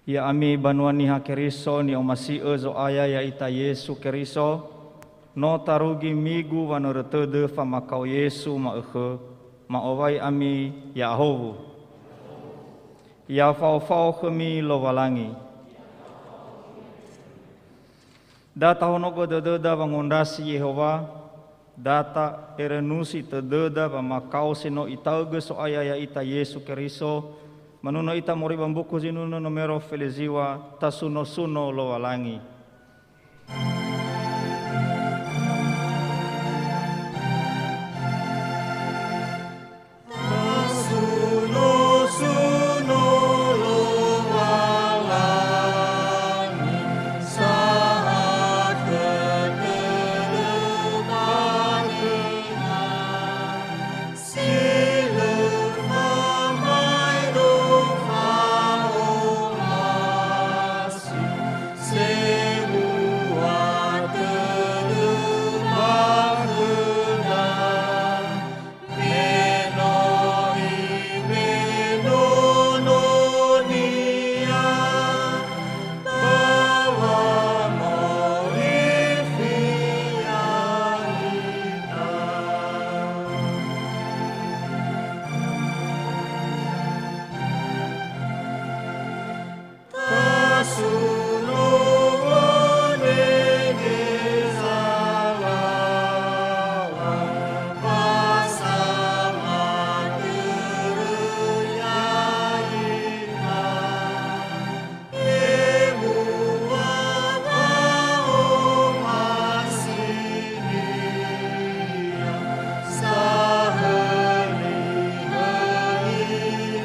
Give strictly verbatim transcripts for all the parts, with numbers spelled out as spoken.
Ya'ami banua Niha Keriso ni'omasi'ö Zo'aya ya'ita Yesu Keriso, no tarugi migu wanörö tödö famakao Yesu ma'ökhö, ma'owai ami ya'ahowu. Ya fao-fao khömi Lowalangi. Da tahonogö dödöda wangondrasi Yehowa, da ta'erenusi tödöda wamakao si no Itaögö So'aya ya'ita Yesu Keriso, manunö ita moroi ba Mbuku Zinunö nomero feleziwa, Tasuno-suno Lowalangi. Tasuno-suno Lowalangi, sahat tödö ba niha, si lö famaedo fa'omasi, sebua tödö ba khöda. Me no imeno nonia, ba wangorifi ya'ita. Tasuno wonege zalawa, ba samatörö ya'ita. Ebua wa'omasinia, sahölihöli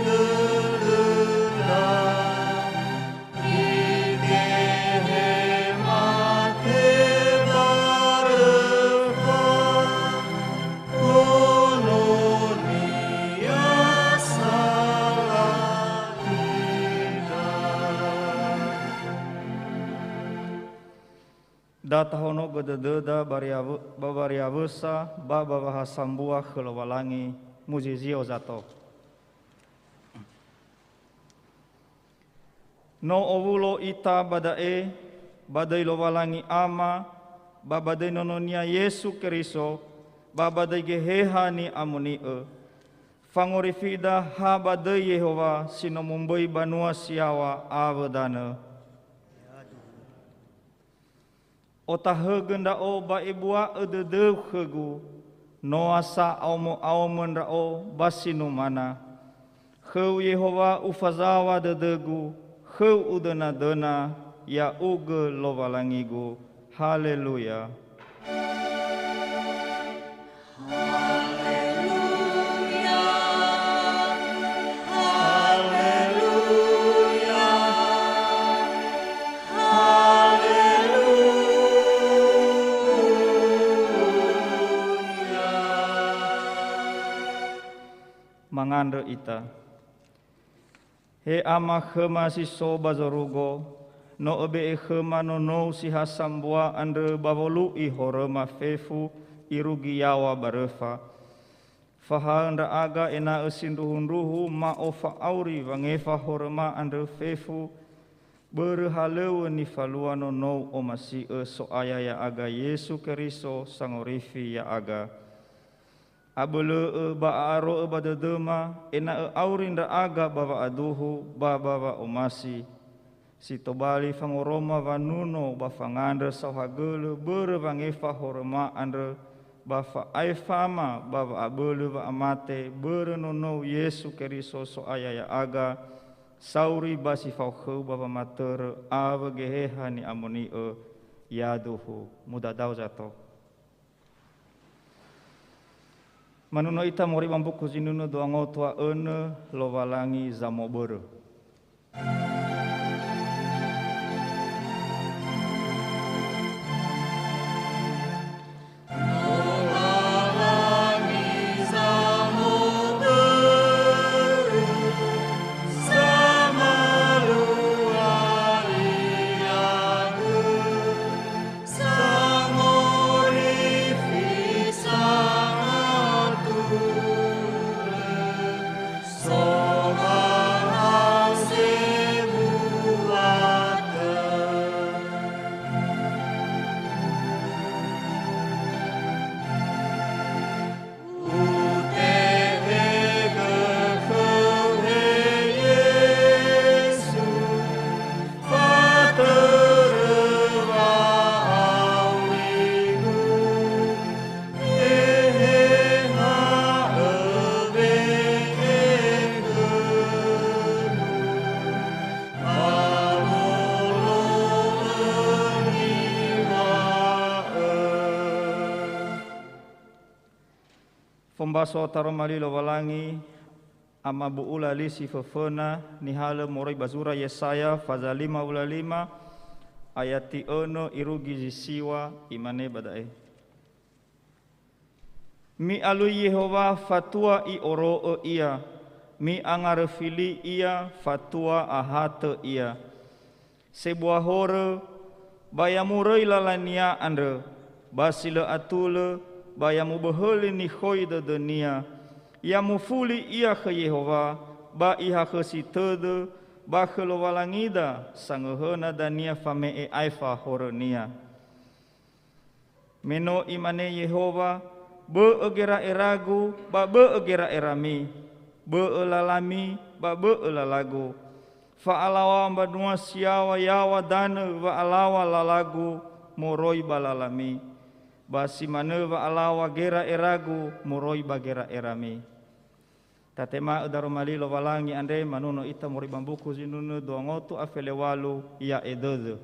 dödöda. Ibe'e mate ba röfa, nononia sala ira. Da tahonogö dödöda ba riawö-, ba wariawösa ba ba wahasambua khö Lowalangi, muzizio zato. No owulo ita ba da'e, ba döi Lowalangi Ama, ba ba döi Nono-Nia Yesu Keriso, ba ba döi Geheha Ni'amoni'ö. Fangorifida ha ba döi Yehowa si no momböi banua si yaŵa awö danö. Otahögö ndra'o ba ebua'ö dödöu khögu, noasa aomo-aomö ndra'o ba si numana. Khöu Yehowa ufazaŵa dödögu, khöu udönadöna, ya'ugö Lowalangigu. Haleluya. Haleluya, haleluya, haleluya. Mangandrö ita. He Ama khöma si so ba zorugo, no Öbe'e khöma Nonou si ha sambua andrö ba wolu'i horöma fefu irugi yaŵa ba röfa. Fahaö ndra'aga ena'ö sindruhu-ndruhu ma'ofa'auri wangefa horöma andrö fefu, börö halöŵö nifalua Nonou omasi'ö So'aya ya'aga Yesu Keriso, Sangorifi ya'aga. Abölö'ö ba a'aro'ö ba dödöma, ena'ö auri ndra'aga ba wa'aduhu ba ba wa'omasi, si tobali fangoroma wanuno ba fangandrö saohagölö börö wangefa horöma andrö, ba fa'aefama ba wa'abölö wa'amate börö Nonou Yesu Keriso So'aya ya'aga, sauri ba si fao khöu ba wamatörö awö Geheha Ni'amoni'ö, yaduhu. Mudadao zato. Manunö ita moroi ba Mbuku Zinunö dua ngaotu a önö, Lowalangi Zamobörö. Lowalangi Zamobörö, Zamalualiagö, Sangorifi, Sangaturö, Sohahau, Se- Mbaso taroma li Lowalangi, amabu'ula li si föföna, nihalö moroi ba zura Yesaya, faza lima wulu a lima, ayati önö irugi zi siwa, imane ba da'e. Mi'alui Yehowa fatua i'oro'ö ia, mi'angaröfi li ia fatua ahatö ia. Sebua horö, ba ya muröi lalania andrö, ba si lö atulö, ba ya muböhöli nikhoi dödönia, ya mufuli ia khö Yehowa, ba ihakhösi tödö, ba khö Lowalangida sangöhöna dania fame'e aefa horönia. Me no imane Yehowa, "Bö'ö gera'eragu, ba bö'ö gera'erami, bö'ö lalami, ba bö'ö lalagu. Fa'alaŵa mbanua si yaŵa-yaŵa danö wa'alaŵa lalagu moroi ba lalami, ba si manö wa'alaŵa gera'eragu moroi ba gera'erami." Tatema'ö daroma li Lowalangi andre, manuno ita moroi ba mbuku zinunö dua ngotu a fele walu, ya'e dödö.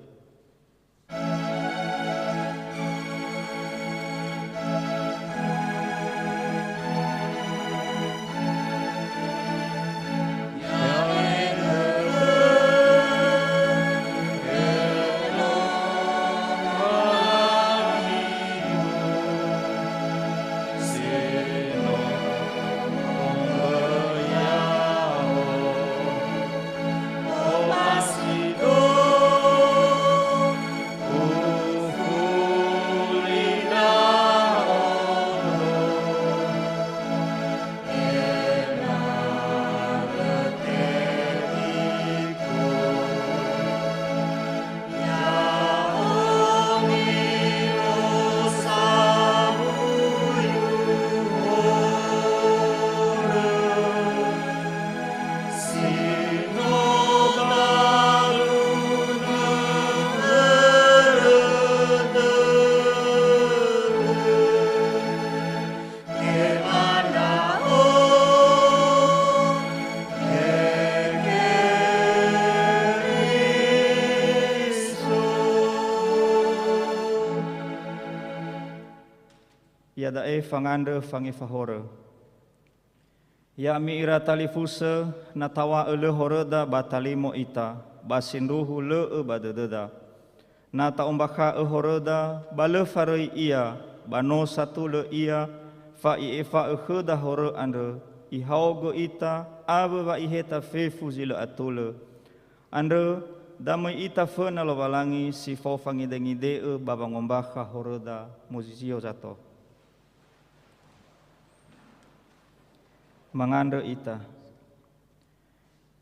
Iada'e fangandrö fangefa horö. Ya'ami ira talifusö, na taw̃a'ö lö horöda ba talimo ita, ba sindruhu lö'ö ba dödöda. Na ta'ombakha'ö horöda, ba lö faröi ia, ba no satulö ia, fa i'efa'ö khöda horö andrö, ihaogö ita, awö wa iheta fefu zi lö atulö. Andrö, da möi ita föna Lowalangi si fao fangidengide'ö ba wangombakha horöda. Muzizio zato. Mangandrö ita.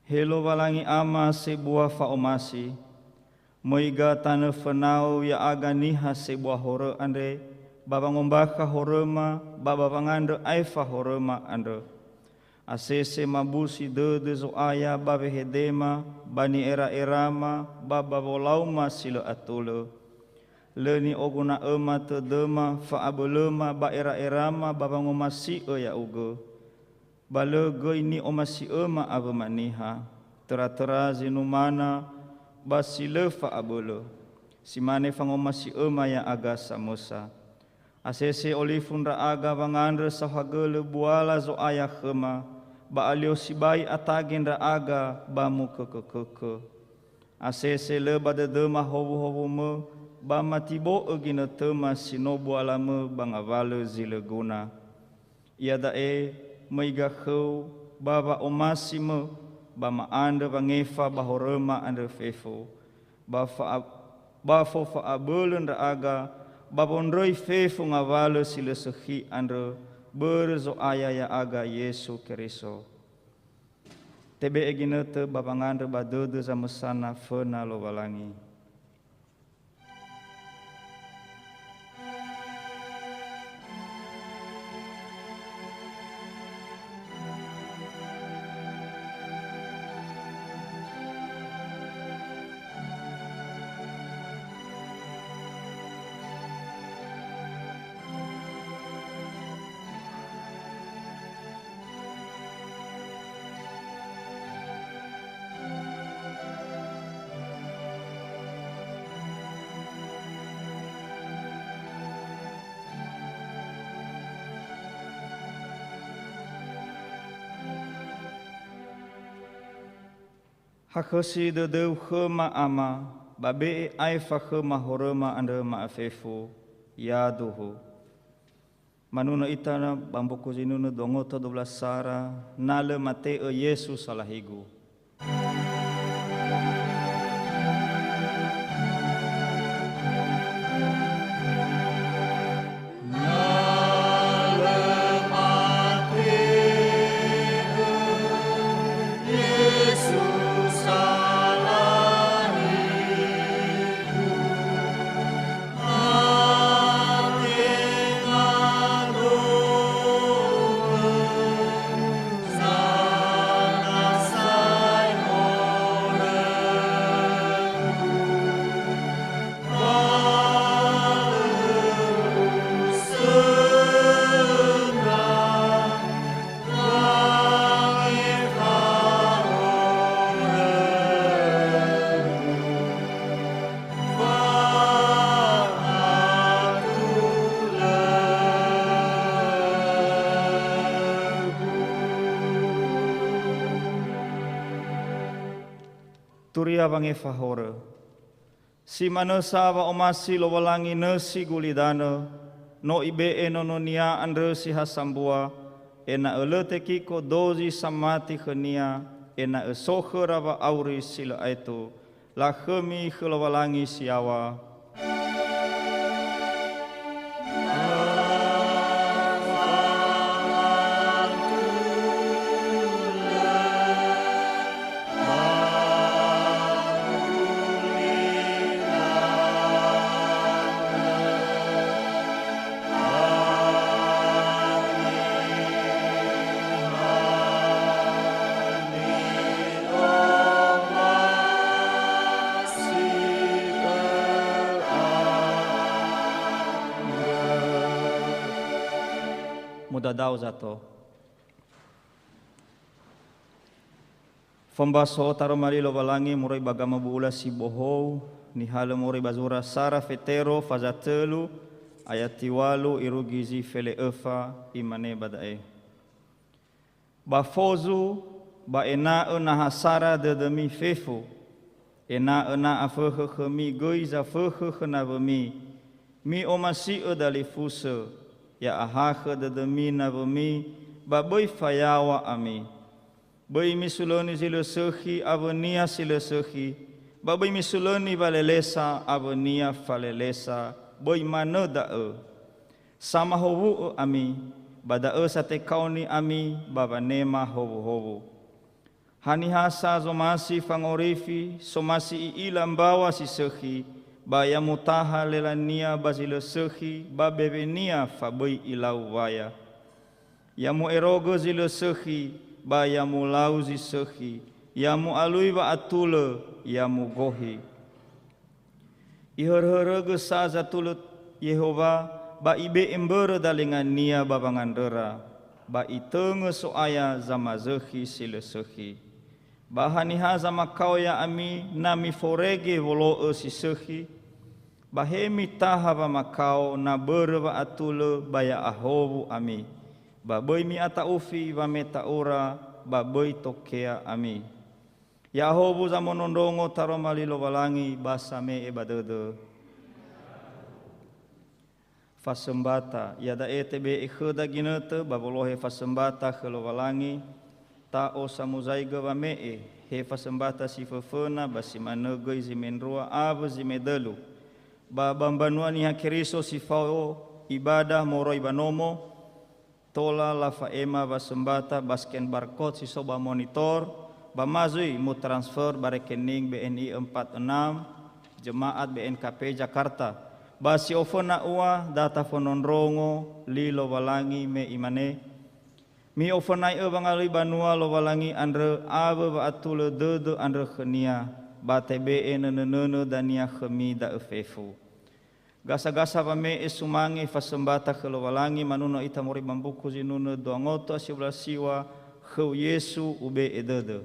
He Lowalangi Ama sebua fa'omasi, möiga tanö fönau ya'aga niha sebua horö andre, ba wangombakha horöma, ba ba wangandrö aefa horöma andrö. Asese mabusi dödö Zo'aya ba wehedema, ba ni'era'erama, ba ba wolauma si lö atulö. Lö ni'oguna'öma tödöma, fa'abölöma ba era'erama ba wangomasi'ö ya'ugö. Ba lö göi ni'omasi'öma awöma niha, töra-töra zi numana ba si lö fa'abölö, si mane fangomasi'öma ya'aga samösa. Asese olifu ndra'aga wangandrö saohagölö buala Zo'aya khöma, ba alio sibai atage ndra'aga ba mukökökökö. Asese lö ba dödöma howuhowumö, ba matibo'ö ginötöma si no bualamö ba ngawalö zi lö guna. Iada'e, möiga khöu, ba wa'omasimö, ba ma'andrö wangefa ba horöma andrö fefu, ba fa'a-, ba fofa'abölö ndra'aga, ba wondröi fefu ngawalö si lö sökhi andrö, börö Zo'aya ya'aga Yesu Keriso. Tebe'e ginötö ba wangandrö ba dödö zamösana föna Lowalangi. Akhösi dödöu khöma, Ama, ba be'e aefa khöma horöma andrö ma'afefu, yaduhu. Manunö ita ba mbuku zinunö dua ngoto dua belas sara, na lö mate'ö Yesu salahigu. Turia wangefa horö. Si manö sa wa'omasi Lowalangi nösi gulidanö, no Ibe'e Nono-Nia andrö si ha sambua, ena'ö lö tekiko dozi samati khö-Nia, ena'ö so khöra wa'auri si lö aetu. Lakhömi khö Lowalangi si yaŵa. Mudadao zato. Fombaso taroma li Lowalangi moroi ba gamabu'ula si bohou, nihalö moroi ba zura sara Fetero faza tölu, ayati ŵalu irugi zi fele öfa, imane ba da'e, "Ba fozu, ba ena'ö na ha sara dödömi fefu, ena'ö na afökhö khömi göi zafökhö khö nawömi, mi'omasi'ö dalifusö, ya'ahakhö dödömi nawömi, ba böi fayaŵa ami. Böi misulöni zi lö sökhi awönia si lö sökhi, ba böi misulöni walelesa awönia falelesa, böi manö da'ö. Samahowu'ö ami, ba da'ö sa tekaoni ami ba wanema howuhowu. Haniha sa zomasi fangorifi, somasi i'ila mbaŵa si sökhi, ba ya mutaha lelania ba zi lö sökhi, ba bewenia fa böi ilau waya. Ya mu'erogö zi lö sökhi, ba ya mulau zi sökhi, ya mu'alui wa'atulö, ya mugohi. Ihöröhörögö sa zatulö Yehowa, ba ibe'e mbörö dalengania ba wangandröra, ba itöngö So'aya zamazökhi si lö sökhi. Ba haniha zamakao ya'ami na miforege wolo'ö si sökhi? Ba he mitaha wamakao na börö wa'atulö ba ya'ahowu ami, ba böi mi'ata'ufi wameta'ura, ba böi tokea ami. Ya'ahowu zamonondrongo taroma li Lowalangi ba same'e ba dödö. Fasömbata, iada'e tebe'e khöda ginötö ba wolohe fasömbata khö Lowalangi, ta'o samuzaigö wame'e, he fasömbata si föföna ba si manö göi zi mendrua awö zi medölu. Ba, ba mbanua Niha Keriso si fao ibada moroi ba nomo, tola lafa'ema wasömbata ba scan barcode si so ba monitor, ba ma zui mutransfer ba rekening B N I empat enam, Jemaat B N K P Jakarta. Ba si oföna ua, da tafonondrongo li Lowalangi me imane, "Mi'ofönai'ö wangalui banua Lowalangi andrö awö wa'atulö dödö andrö khönia, ba tebe'e nönönönö dania khömi da'ö fefu." Gasa-gasa wame'e sumange fasömbata khö Lowalangi, manunö ita moroi ba mbuku zinunö dua ngoto a siwa, "Khöu Yesu ube'e dödö."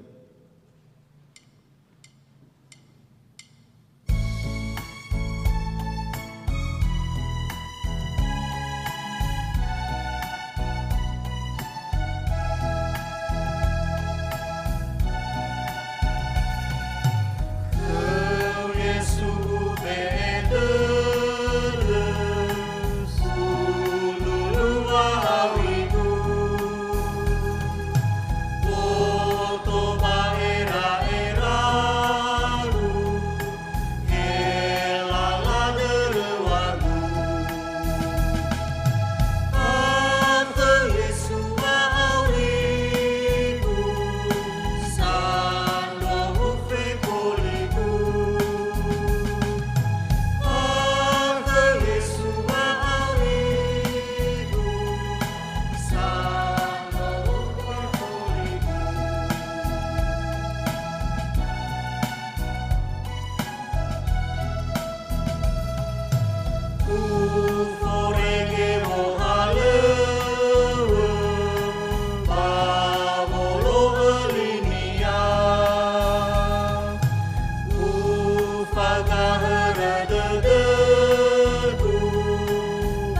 Fagahörö dödögu,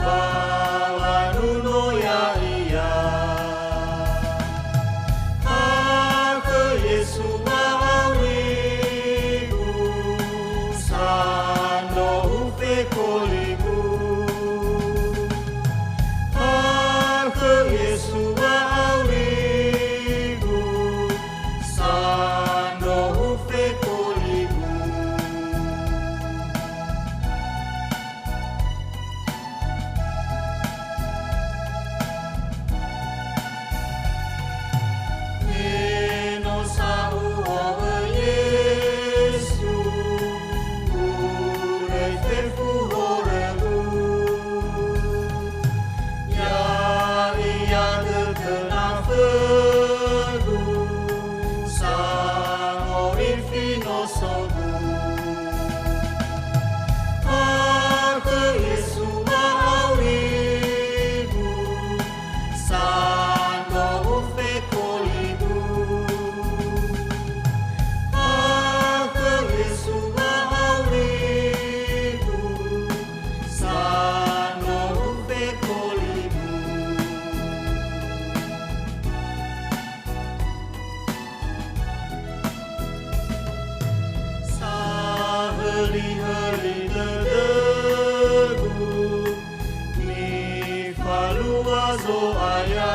ba wanuno ya'ia. Hakhö Yesu wa'aurigu, sandrohu fekoligu. Hakhö Yesu wa'aurigu, sandrohu fekoligu. Me no sa u'o'ö Yesu, uröi fefu horögu. Ya'ia dödö nafögu, sangorifi nosogu. Hakhö Yesu wa'aurigu, sandrohu fekoligu. Hakhö Yesu wa'aurigu, sandrohu fekoligu. Sahölihöli dödögu, nifalua Zo'aya.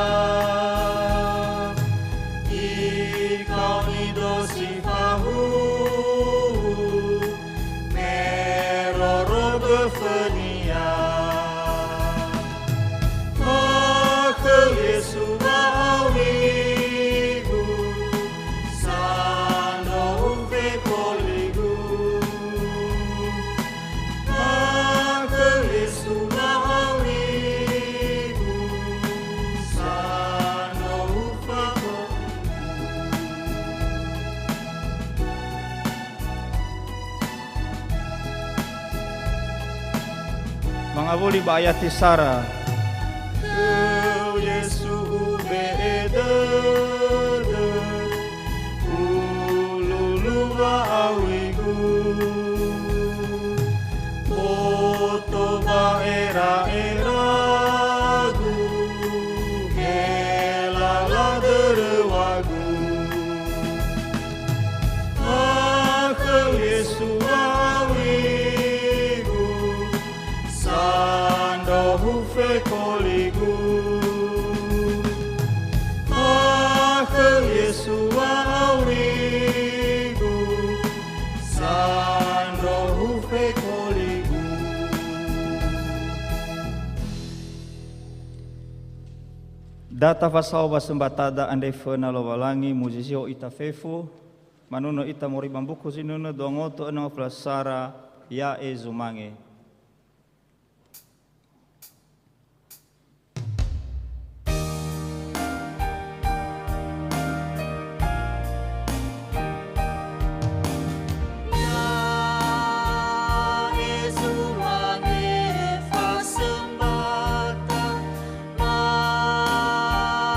Ikaoni dosi fahuhu, me roro göfönia. Hakhö Yesu wa'aurigu, sandrohu fekoligu. Hakhö Yesu wa'aurigu, sandrohu fekoligu. Mangawuli ba ayati sara. Khöu Yesu ube'e dödö, ululu wa'aurigu. Boto ba era'eragu, gelala döröwagu. Hakhö Yesu wa'aurigu, sandrohu fekoligu. Hakhö Yesu wa'aurigu, sandrohu fekoligu. Da tafasao ba sembata da andre föna Lowalangi, muzizio ita fefu. Manuno ita moroi ba mbuku zinunö dua ngotu enö ngafulu sara, ya'e zumange. Ya'e zumange fasembata, ma'ohe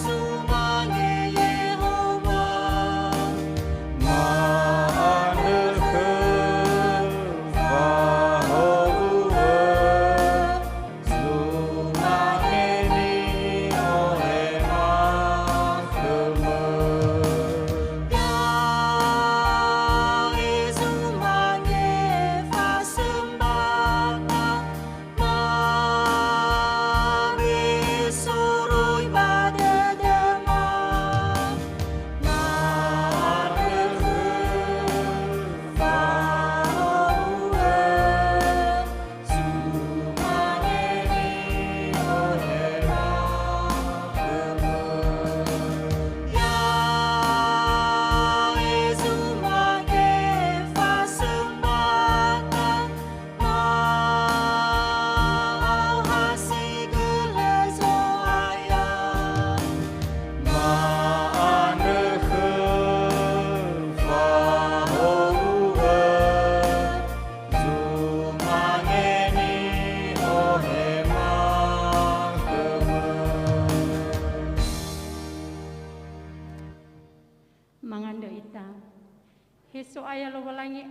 sumange Yehowa, ma'andrö khöu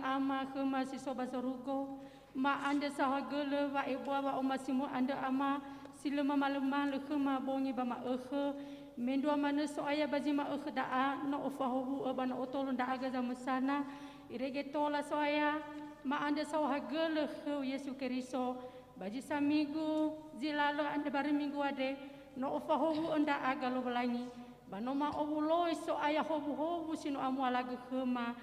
Ama khöma si so ba zorugo, ma'andrö saohagölö wa'ebua wa'omasimö andrö Ama, si lö mamalömalö khöma bongi ba ma'ökhö, mendrua manö So'aya ba zi ma'ökhö da'a, no ofahowu'ö ba no otolo ndra'aga zamösana, irege tola So'aya, ma'andrö saohagölö khöu Yesu Keriso, ba zi samigu, zi lalö andrö barö minggu andre, no ofahowu'ö ndra'aga Lowalangi, ba no ma'owuloi So'aya howuhowu si no amualagö khöma,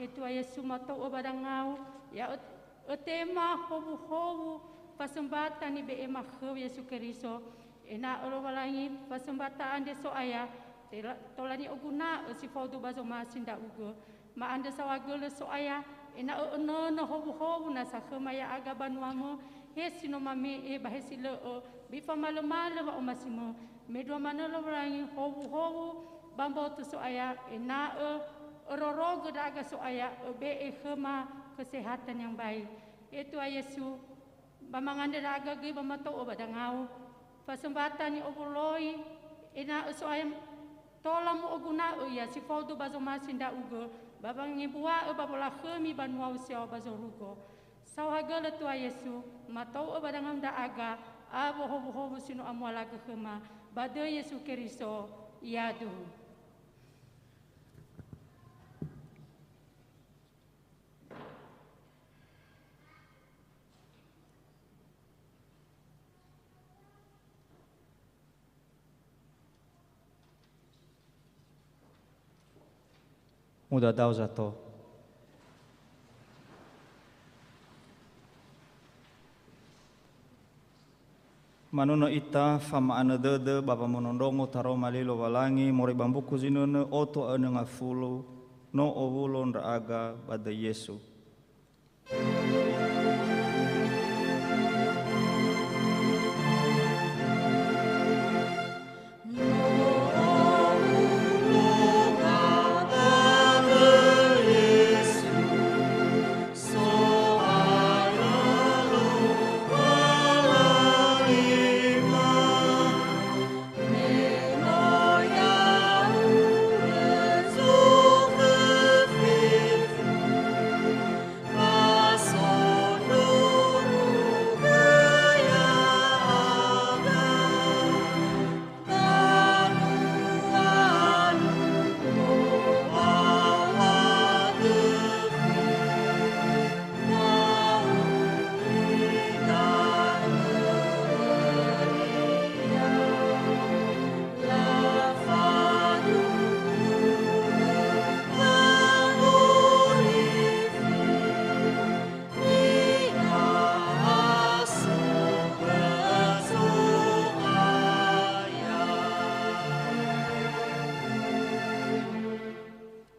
He Tua Yesu, matou'ö ba dangau, ya öt-, ötema howuhowu fasömbata nibe'ema khöu Yesu Keriso, ena'ö Lowalangi fasömbata andre So'aya, tela-, tola ni'oguna'ö si faudu ba zomasi ndra'ugö. Ma'andrö saohagölö So'aya, ena'ö önönö howuhowu nasa khöma ya'aga banuamö, he si no mame'e ba he si lö'ö, böi famalömalö wa'omasimö, mendrua manö Lowalangi howuhowu ba mboto So'aya, ena'ö örorogö ndra'aga So'aya, öbe'e khöma kesehatan yang baik. He Tua Yesu, ba mangandrö ndra'aga göi ba matou'ö ba dangau. Fasömbata ni'owuloi, ena'ö So'aya tola mu'oguna'ö ia si faudu ba zomasi ndra'ugö, ba wangebua'ö ba wolakhömi banuau si yaŵa ba zorugo. Saohagölö Tua Yesu, matou'ö ba dangau ndra'aga, awö howuhowu si no amualagö khöma, ba döi Yesu Keriso, yaduhu. Mudadao zato. Manono ita fama'anö dödö ba wamonondrongo taroma li Lowalangi moroi ba mbuku zinönö oto a önö ngafulu, no owulo ndra'aga ba döi Yesu.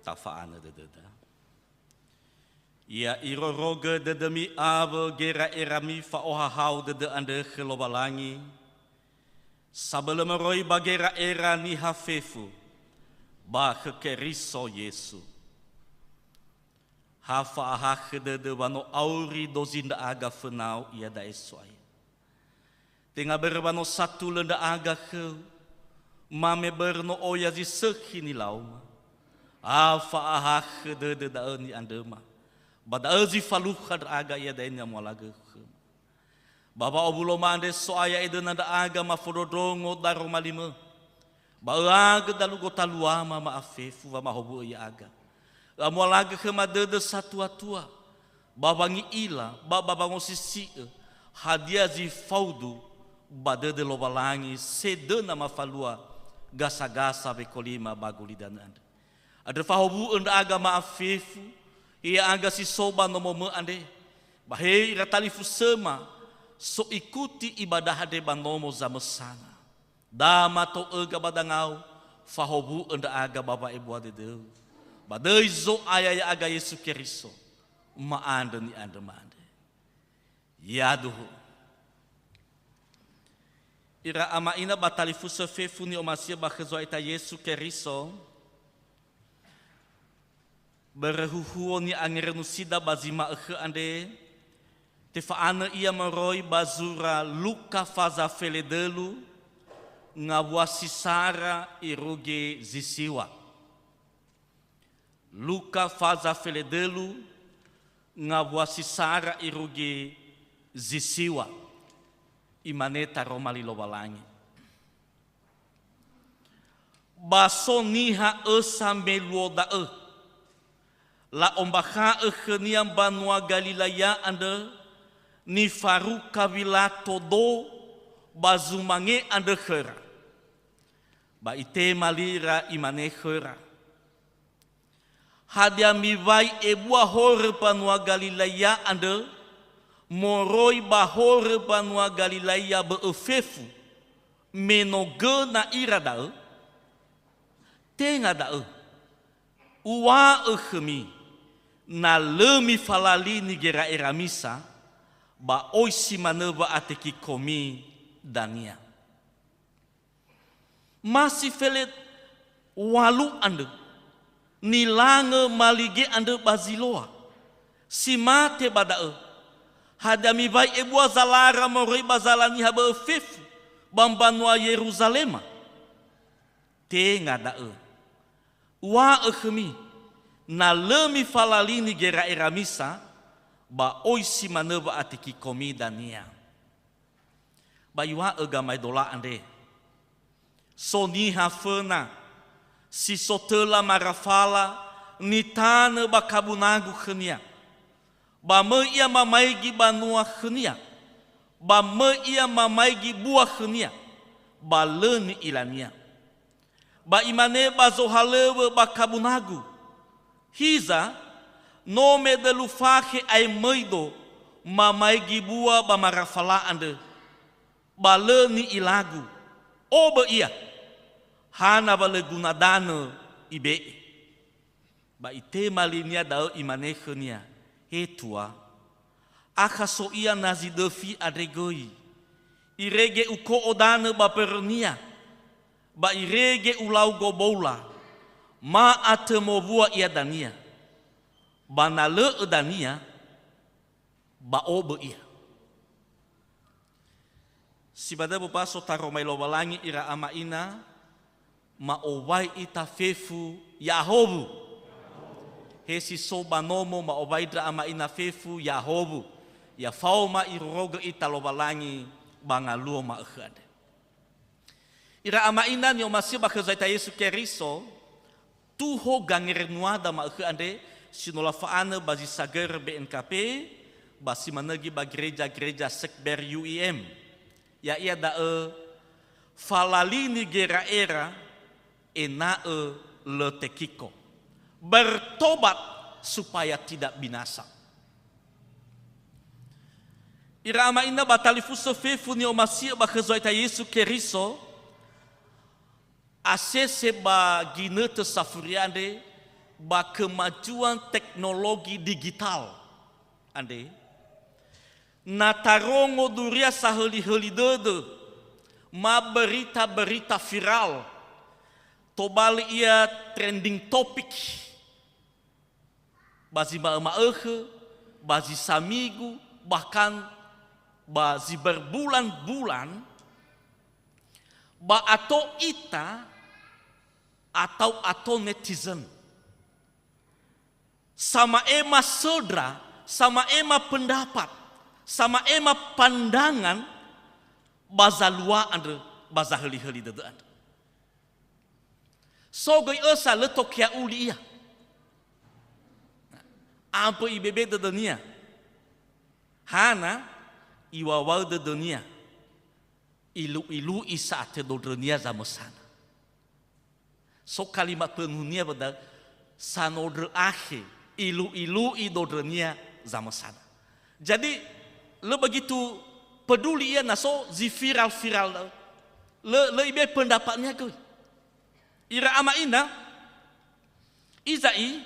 Tafa'anö dödöda. Ya irorogö dödömi awö gera'erami fa'ohahau dödö andrö khö Lowalangi, sabölö moroi ba gera'era niha fefu ba khö Keriso Yesu. Ha fa'ahakhö dödö wa no auri dozi ndra'aga fönau iada'e So'aya. Tenga börö wa no satulö ndra'aga khöu, ma me börö no oya zi sökhi nilauma. Ha fa'ahakhö dödö da'ö ni'andröma. Ba da'ö zi falukha ndra'aga iada'e ni'amualagö khöma. Ba wa'owuloma andre So'aya edöna ndra'aga mafondrondrongo daroma limö. Ba öagö dalu gotaluama ma'afefu wamahowu'ö ya'aga. Ö'amualagö khöma dödö satuatua, ba wangi'ila, ba, ba wangosisi'ö, hadia zi faudu ba dödö Lowalangi sedöna mafalua gasa-gasa wekolima ba gulidanö andrö. Andrö fahowu'ö ndra'aga ma'afefu, ya'aga si so ba nomomö andre, ba he ira talifusöma, so ikuti ibadah andre ba nomo zamösana. Da mato öga ba dangau, fahowu'ö ndra'aga ba wa'ebua dödöu. Ba döi Zo'aya ya'aga Yesu Keriso, ma'andrö ni'andröma andre. Yaduhu. Ira ama ina ba talifusö fefu ni'omasi'ö ba khö Zo'aya ita Yesu Keriso, börö huhuo ni'angerönusida ba zi ma'ökhö andre, tefa'anö ia moroi ba zura Luka faza feledölu, ngawua si sara irugi zi siŵa. Luka faza feledölu, Ngawua si sara irugi zi siŵa, imane taroma li Lowalangi. Ba so niha õsa me luo da'õ, la'ombakha'õ khõnia mbanua Galilaia andrõ nifaruka Wilato do ba zumange andrõ khõra. Ba itema lira, imane khõra, "Hadia miwai ebua horõ mbanua Galilaia andrõ moroi ba horõ mbanua Galilaia bõ'õ fefu, me no göna ira da'õ? Tenga da'õ! Uŵa'ö khõmi, na lõ mifalalini gera'eramisa, ba oi si manõ wa'atekikomi dania." Ma si fele ŵalu andrõ, nilangö malige andrõ ba Ziloa, si mate ba da'õ, "Hadia miwai ebua zalara moroi ba zala niha bõ'õ fefu ba mbanua Yeruzalema? Tenga da'õ! Uŵa'ö khõmi, na lõ mifalalini gera'eramisa, ba oi si manõ wa'atekikomi dania." Ba iŵa'ö gamaedola andre, "So niha föna si so töla marafala nitanö ba kabunagu khõnia. Ba möi ia mamaigi banua khõnia, ba möi ia mamaigi bua khõnia, ba lö ni'ilania. Ba imane ba zohalöŵö ba kabunagu, 'Hiza, no medölu fakhe ae möido mamaigi bua ba marafala andrö, ba lö ni'ilagu, 'Obö ia, hana wa lö guna danö ibe'e?'" Ba itema linia da'ö, imane khönia, "He Tua, akha so ia na zi döfi andre göi, irege uko'o danö ba mbörönia, ba irege ulau goboula, ma atö mowua ia dania. Ba na lö'ö dania, ba obö ia." Si ba döbö ba so taroma li Lowalangi, ira ama ina, ma'owai ita fefu ya'ahowu. He si so ba nomo, ma'owai ndra ama ina fefu ya'ahowu. Ya faoma irorogö ita Lowalangi ba ngaluo ma'ökhö andre. Ira ama ina ni'omasi'ö ba khö Zo'aya Yesu Keriso, tuho gangerenuada ma'ökhö andre si no lafa'anö ba zi sagörö B N K P, ba si manö göi ba gereja-gereja sekber U I M. Ya'ia da'ö, falalini gera'era ena'ö lö tekiko. Bertobat supaya tidak binasa. Ira ama ina ba talifusö fefu ni'omasi'ö ba khö Zo'aya Yesu Keriso, asese ba ginötö safuria andre ba kemajuan teknologi digital andre, na tarongo duria sahöli-höli dödö, ma berita-berita viral, tobali ia trending topic, ba zi ma'ö-ma'ökhö, ba zi samigu, bahkan ba zi berbulan-bulan, ba ato ita atau ato netizen. Sama'ema söndra, sama'ema pendapat, sama'ema pandangan ba zalua andrö, ba zahöli-höli dödö andrö. So göi ösa lö tokea uli ia. Ambö ibebe dödönia. Hana, iŵaŵa'ö dödönia. Ilu-ilu'i sa'atö dondrönia zamösana. So kalimat penuhnia ba da'ö, sanondrö akhe, ilu-ilu'i dondrönia zamösana. Jadi, lö begitu peduli ia na so zi viral-viral da'ö. Lö, lö ibe'e pendapatnia göi. Ira ama ina, iza'i,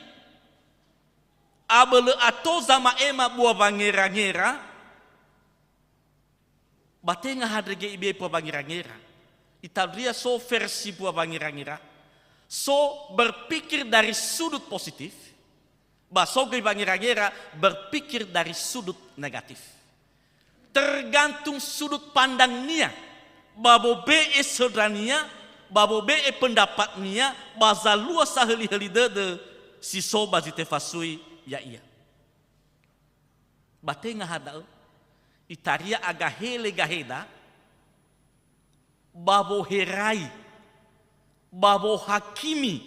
abölö ato zama'ema bua wangera-ngera, ba tenga handrege ibe'e bua wangera-ngera. Itandria so versi bua wangera-ngera. So berpikir dari sudut positif, ba so göi wangera-ngera berpikir dari sudut negatif. Tergantung sudut pandangnia, ba wobe'e söndrania, ba wobe'e pendapatnia, ba zalua sahöli-höli dödö si so ba zi tefasui ya'ia. Ba tenga ha da'ö, itaria agahele gaheda, ba woherai, ba wohakimi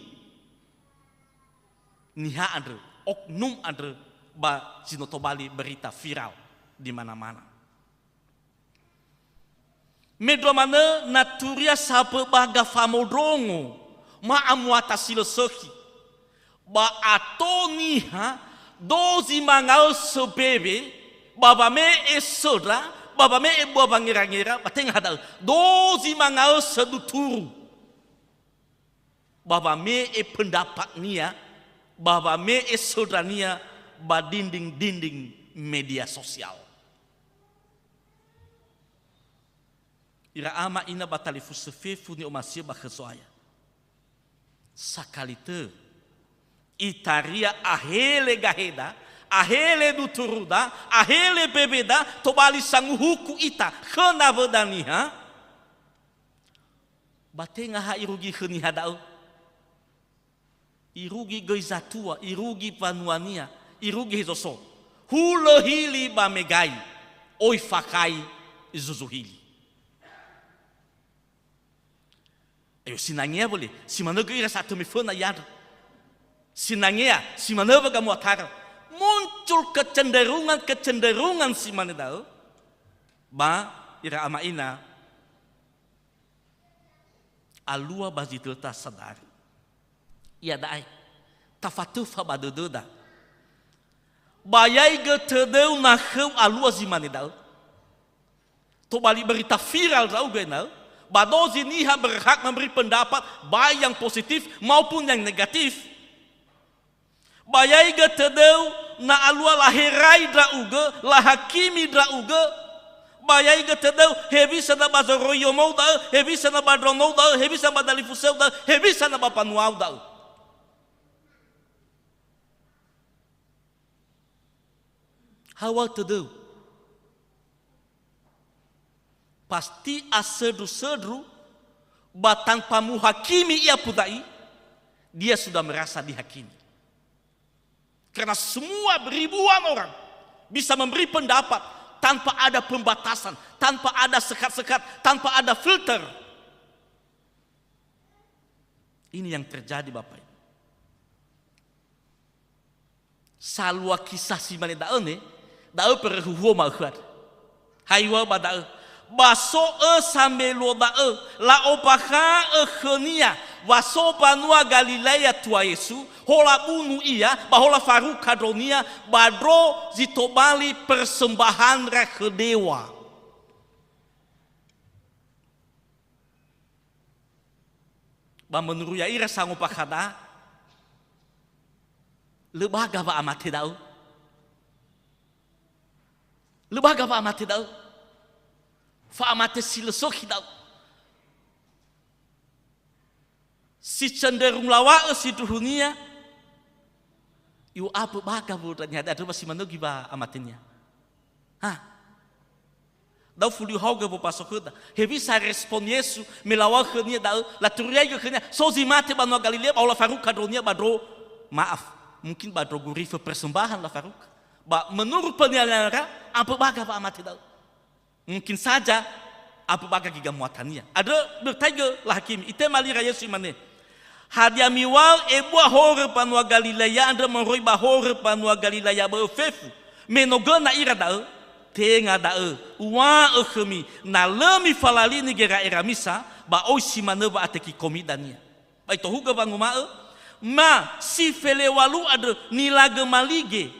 niha andrö, oknum andrö ba zi no tobali berita viral di mana-mana. Mendrua manö na turia sambö baga famondrongo, ma'amuata si lö sökhi. Ba ato niha dozi mangaösö bewe, ba wame'e söndra, ba wame'e bua wangera-ngera, ba tenga ha da'ö, dozi mangaösö duturu. Ba wame'e pendapatnia, ba wame'e söndrania ba dinding-dinding media sosial. Ira ama ina ba talifusö fefu ni'omasi'ö ba khö Zo'aya. Sakali tö, itaria ahele gaheda, ahele duturuda, ahele beweda, tobali sanguhuku ita khö nawöda niha, ba tenga ha irugi khö niha da'ö. Irugi göi zatua, irugi wanuania, irugi hezo so. Hulö hili ba megai, oi fakhai zuzu hili. Ayo, sinangea wöli, si manö göi ira sa'atö me föna iandrö. Sinangea, si manö wa gamuatara. Muncul kecenderungan-kecenderungan si mane da'ö, ba ira ama ina alua ba zi töta sadari. Iada'e, tafatöfa ba dödöda. Ba yaigö tödöu na khöu alua zi mane da'ö. Tobali berita viral ndra'ugö ena'ö, ba dozi niha berhak memberi pendapat, baik yang positif maupun yang negatif. Ba yaigö tödöu na alua laherai ndra'ugö, lahakimi ndra'ugö. Ba yaigö tödöu, hewisa na ba zoroiomou da'ö, hewisa na ba ndronou da'ö, hewisa ba dalifusöu da'ö, hewisa na ba mbanuau da'ö. Hawa'ö tödöu. Pasti asöndru-söndru, ba tanpa muhakimi ia puda'i, dia sudah merasa dihakimi. Karena semua ribuan orang bisa memberi pendapat tanpa ada pembatasan, tanpa ada sekat-sekat, tanpa ada filter. Ini yang terjadi, Bapak Ibu. Salua kisah si mane da'ö ne, da'ö peröhuhuo ma'ökhö andrö. Haiw̃a'ö ba da'ö, ba so ösa me luo da'ö, la'ombakha'ö khönia wa so mbanua Galilea tua Yesu, hola bunu ia, ba hola faruka ndronia, ba ndro zi tobali persembahan ndra khö dewa. Ba menurut ya'ira sangombakha da'a, lö baga wa'amate da'ö. Lö baga wa'amate da'ö. Fa'amate si lö sökhi da'ö. Si cenderung lawa'ö sindruhunia, I'o'ambö baga wöndra niha da'e andrö wa si manö göi wa'amatenia. Ha. Da'ö fuli haogö wobaso khöda. Hewisa respon Yesu me lawa'ö khönia da'ö, laturiaigö khönia, so zi mate ba mbanua Galilea ba hola faruka ndronia ba ndro, maaf, mungkin ba ndro gurifö persembahan lafaruka. Ba menurut penilaian ndra, ambö baga wa'amate da'ö. Mungkin saja, ambö baga göi gamuatania. Andrö, bertaigö lahakimi. Itema lira Yesu imane, "Hadia miŵa'ö ebua horö mbanua Galilea andrö moroi ba horö mbanua Galilea bö'ö fefu, me no göna ira da'ö? Tenga da'ö, uŵa'ö khömi, na lö mifalalini gera'erami sa, ba oi si manö wa'atekikomi dania." Ba itohugö wanguma'ö, "Ma si feleŵalu andrö nilagö malige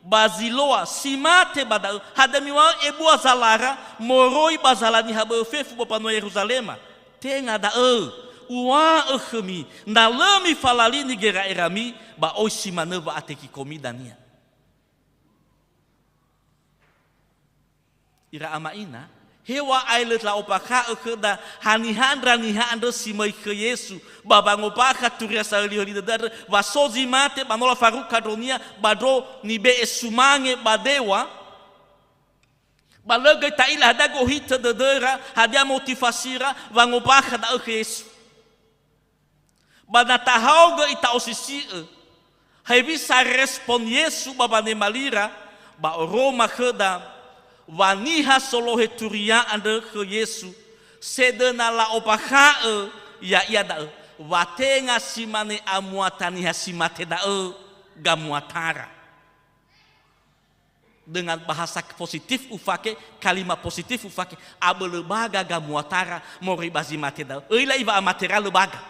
ba Ziloa si mate ba da'ö, hadia miŵa'ö ebua zalara moroi ba zala niha bö'ö fefu ba mbanua Yeruzalema? Tenga da'ö, uŵa'ö khömi, na lö mifalalini gera'erami, ba oi si manö wa'atekikomi dania." Ira ama ina, heŵa'ae lö la'ombakha'ö khöda haniha ndra niha andrö si möi khö Yesu, ba wangombakha turia sahölihöli dödö andrö, wa so zi mate ba no lafaruka ndronia ba ndro nibe'e sumange ba dewa, ba lö göi ta'ila hadia gohitö dödöra, hadia motifasira wangombakha da'ö khö Yesu. Ba na tahaogö ita'osisi'ö, hewisa respon Yesu ba wanema lira, Ba oroma khöda wa niha solohe turia andrö khö Yesu, sedöna la'ombakha'ö ya'ia da'ö, wa tenga si mane amuata niha si mate da'ö gamuatara. Dengan bahasa positif ufake, kalima positif ufake, abölö baga gamuatara moroi ba zi mate da'ö. Öila iŵa'amatera lö baga.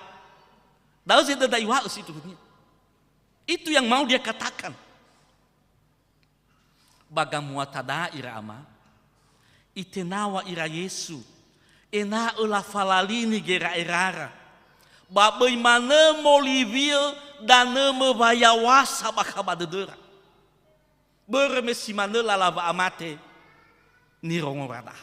Da'ö zedöda iŵa'ö sindruhunia. Itu yang mau dia katakan. Ba gamuatada ira ama, itenaw̃a ira Yesu, ena'ö lafalalini gera'erara, ba böi manö moliwiö danömö wayaw̃asa bakha ba dödöra. Börö me si manö lala wa'amate nirongorada.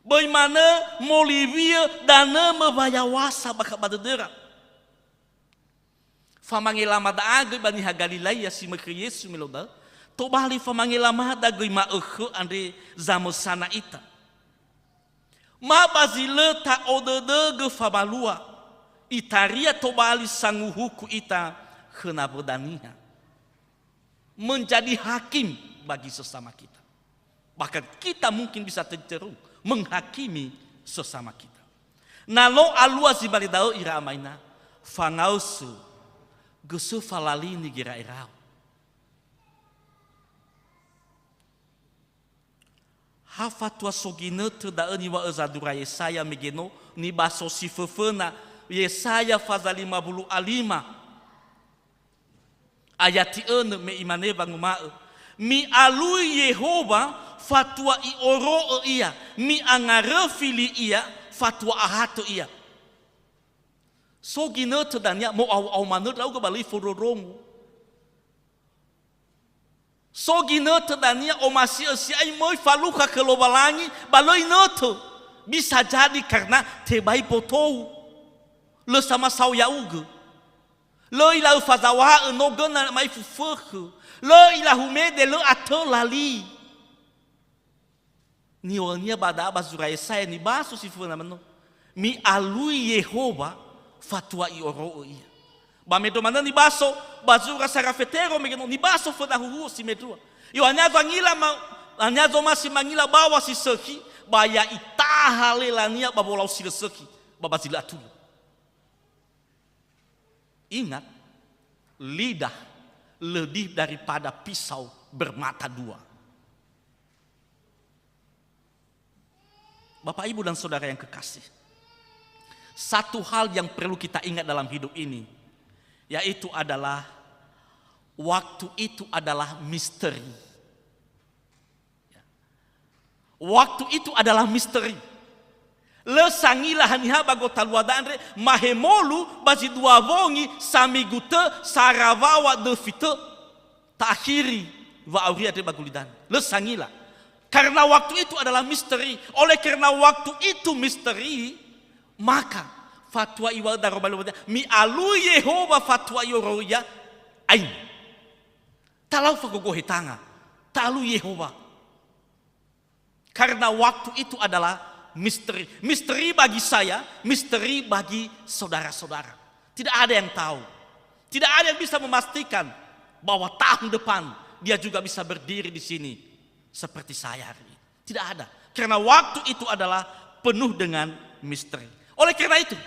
Böi manö moliwiö danömö wayaw̃asa bakha ba dödöra. Famangelama da'a göi ba niha Galilaia si möi khö Yesu me lau da'ö, tobali famangelamada göi ma'ökhö andre zamösana ita. Ma ba zi lö ta'odödögö fabalua, itaria tobali sanguhuku ita khö nawöda niha. Menjadi hakim bagi sesama kita. Bahkan kita mungkin bisa cenderung menghakimi sesama kita. Na no alua zi mane da'ö ira ama ina, fangaösö, gösö falalini gera'erau. Ha fatua so ginötö da'ö niŵa'ö zandrua Yesaya mege no nibaso si föföna, Yesaya faza lima wulu a lima. Ayati önö me imane wanguma'ö, "Mi'alui Yehowa fatua i'oro'ö ia, mi'angaröfi li ia fatua ahatö ia." So ginötö dania mo'ao-ao manö ndra'ugö ba lö ifondrondrongo. So ginötö dania omasi'ö si'ai möi falukha khö Lowalangi ba lö inötö. Bisa jadi karna tebai botou. Lö samasao ya'ugö. Lö ila'ö fazaw̃a'ö, no göna ma'ifu fökhö. Lö ilahumede, lö atöla li. Niŵa'önia ba da'a ba zura Yesaya nibaso si föna manö. Mi'alui Yehowa fatua i'oro'ö ia. Ba mendrua manö nibaso ba zura sara Fetero mege no nibaso föna huhuo si mendrua. Yohane azo angila ma-, Yohane azo omasi mangila baŵa si sökhi, ba ya itaha lelania ba wolau si lö sökhi, ba ba zi lö atulö. Ingat, lidah lebih daripada pisau bermata dua. Bapak, Ibu, dan Saudara yang kekasih, satu hal yang perlu kita ingat dalam hidup ini, yaitu adalah waktu itu adalah misteri. Ya. Waktu itu adalah misteri. Lö sangila haniha ba gotalua da'e andre, mahemolu ba zi dua wongi, samigu tö, sarawaŵa döfi tö, ta'akhiri wa'auri andre ba gulidanö. Lö sangila. Karena waktu itu adalah misteri. Oleh karena waktu itu misteri, maka fatua iŵa'ö daroma Lowalangi, "Mi'alui Yehowa fatua i'oro'ö ia," ain. Talau fagogohe tanga, ta'alui Yehowa. Karena waktu itu adalah misteri. Misteri bagi saya, misteri bagi saudara-saudara. Tidak ada yang tahu. Tidak ada yang bisa memastikan bahwa tahun depan dia juga bisa berdiri di sini seperti saya hari ini. Tidak ada. Karena waktu itu adalah penuh dengan misteri. Oleh karena itu,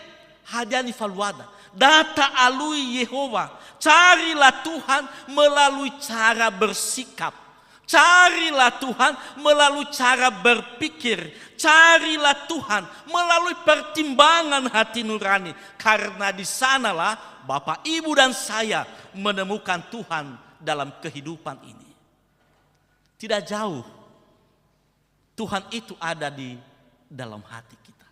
hadia nifaluada, da ta'alui Yehowa, carilah Tuhan melalui cara bersikap. Carilah Tuhan melalui cara berpikir. Carilah Tuhan melalui pertimbangan hati nurani. Karena di sanalah Bapak, Ibu, dan saya menemukan Tuhan dalam kehidupan ini. Tidak jauh. Tuhan itu ada di dalam hati kita.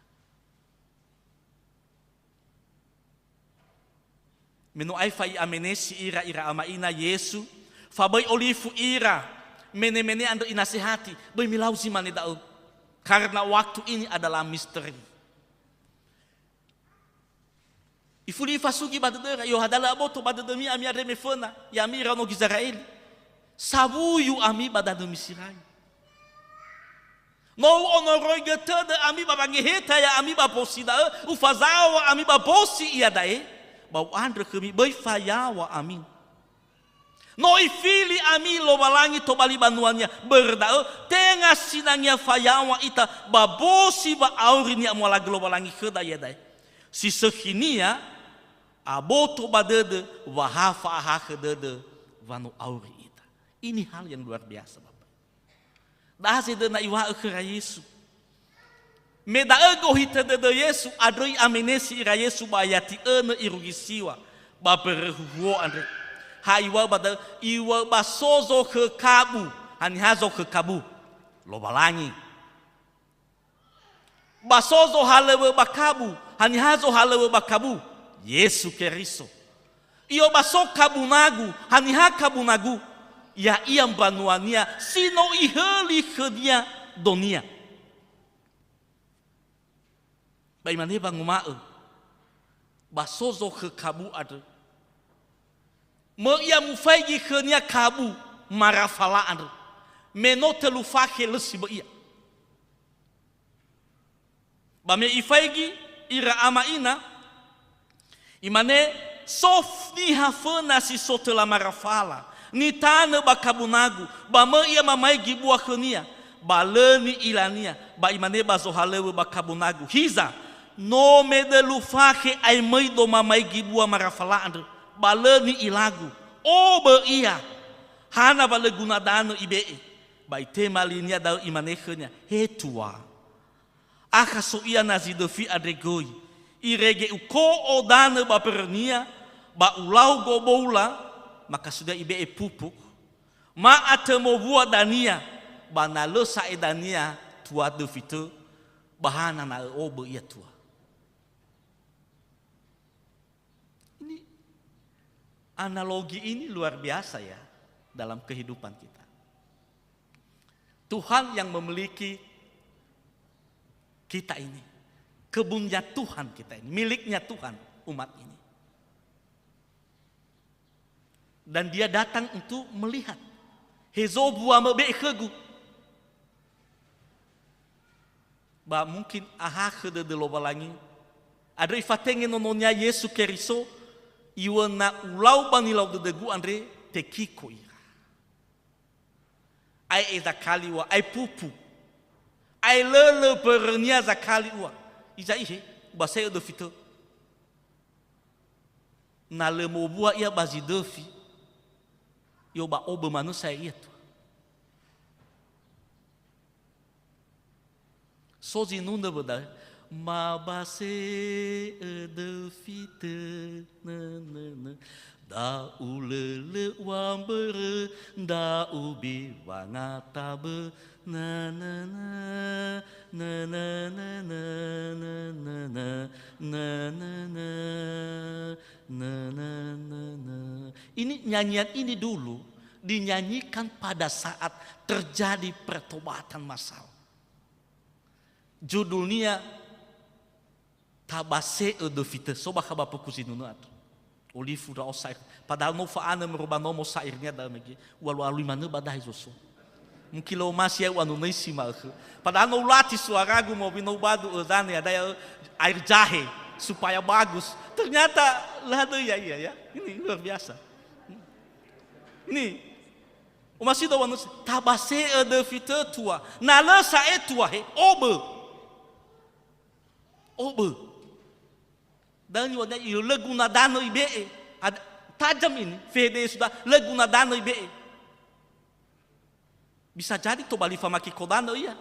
Me no aefa i'amenesi ira, ira ama ina Yesu, fa böi olifu ira, mene-mene andrö inasehati, böi milau zi mane da'ö. Karena waktu ini adalah misteri. Ifuli ifasugi ba dödöra, i'ohadalö aboto ba dödömi ami andre me föna, ya'ami iraono Gizera'eli. Sawuyu ami ba danö Miserai. No u'onoroigö tödö ami ba wangeheta ya'ami ba bosi da'ö, ufazaŵa ami ba bosi iada'e, ba u'andrö khömi böi fayaŵa ami. No ifili ami Lowalangi tobali banua-Nia, börö da'ö, tenga sinangea fayaŵa ita ba bosi wa'auri ni'amualagö Lowalangi khöda iada'e. Si sökhinia, aboto ba dödö, wa ha fa'ahakhö dödö wa no auri ita. Ini hal yang luar biasa, Bapak. Da'a zedöna iŵa'ö khöra Yesu. Me da'ö gohitö dödö Yesu, andrö i'amenesi ira Yesu ba yati önö irugi siŵa ba mbörö huhuo andre. Ha iŵa'ö ba da'ö, iŵa'ö ba so zokhö kabu. Haniha zokhö kabu? Lowalangi. Ba so zohalöŵö ba kabu. Haniha zohalöŵö ba kabu? Yesu Keriso. Iŵa'ö ba so kabu nagu. Haniha kabu nagu? Ya'ia mbanua-Nia si no Ihöli khönia donia. Ba imane wanguma'ö, ba so zokhö kabu andrö, möi ia mufaigi khönia kabu marafala andrö, me no tölu fakhe lö sibai ia. Ba me ifaigi ira ama ina, imane, so f-, niha föna si so töla marafala, nitanö ba kabu nagu, ba möi ia mamaigi bua khönia, ba lö ni'ilania, ba imane ba zohalöŵö ba kabu nagu, "Hiza, no me dölu fakhe ae möido mamaigi bua marafala andrö, ba lö ni'ilagu. Obö ia! Hana wa lö guna danö ibe'e?" Ba itema linia da'ö, imane khönia, "He Tua, akha so ia na zi döfi andre göi, irege uko'o danö ba mbörönia, ba ulau goboula, makasudia ibe'e pupuk, ma atö mowua dania, ba na lö sa'ae dania tua döfi tö, ba hana na ö'obö ia tua." Ini, analogi ini luar biasa ya dalam kehidupan kita. Tuhan yang memiliki kita ini. Kebunnya Tuhan kita ini, miliknya Tuhan umat ini. Dan Dia datang untuk melihat. Hezo bua möbe'e khögu. Ba mungkin ahakhö dödö Lowalangi. Andrö ifatenge nono-Nia Yesu Keriso, iŵa'ö na ulau ba nilau dödögu andre, tekiko ira. Ae'e zakali ua, ae pupu. Ae lölö mbörönia zakali ua. Iza ihe, ubase'ö döfi tö. Na lö mowua ia ba zi döfi, i'oba obö manö sa'ae ia tua. So zinunö wö da'ö, "Mabase'ö döfi tö, nö, nö, nö. Da'u lölö ua mbörö, da'u bi wangatabö, nö, nö, nö, nö." Ini nyanyian ini dulu dinyanyikan pada saat terjadi pertobatan massal. Judulnia Tabase'ö Döfi Tö, so bakha ba buku zinunö andrö. Olifu ndra'o sa'ae. Padahal no ufa'anö moroi ba nomo sa'irnia da'ö mege, u'alu-alui manö ba dahe zoso. Mungkin lö omasi ya'u anu nöisi ma'ökhö. Padahal no ulati suaragu, mobi no ubadu, ö, dane, ada ya, ö, air jahe, supaya bagus. Ternyata lö hadöi ya'ia, ya. Ini luar biasa. Ini. Omasi do wanus, tabase'ö döfi tö tua. Na lö sa'ae tua he, obö. Obö. Da'ö niŵa'ö, lö guna danö ibe'e. Ad-, tajam ini, fede sudah, lö guna danö ibe'e. Bisa jadi tobali famake kodanö ia.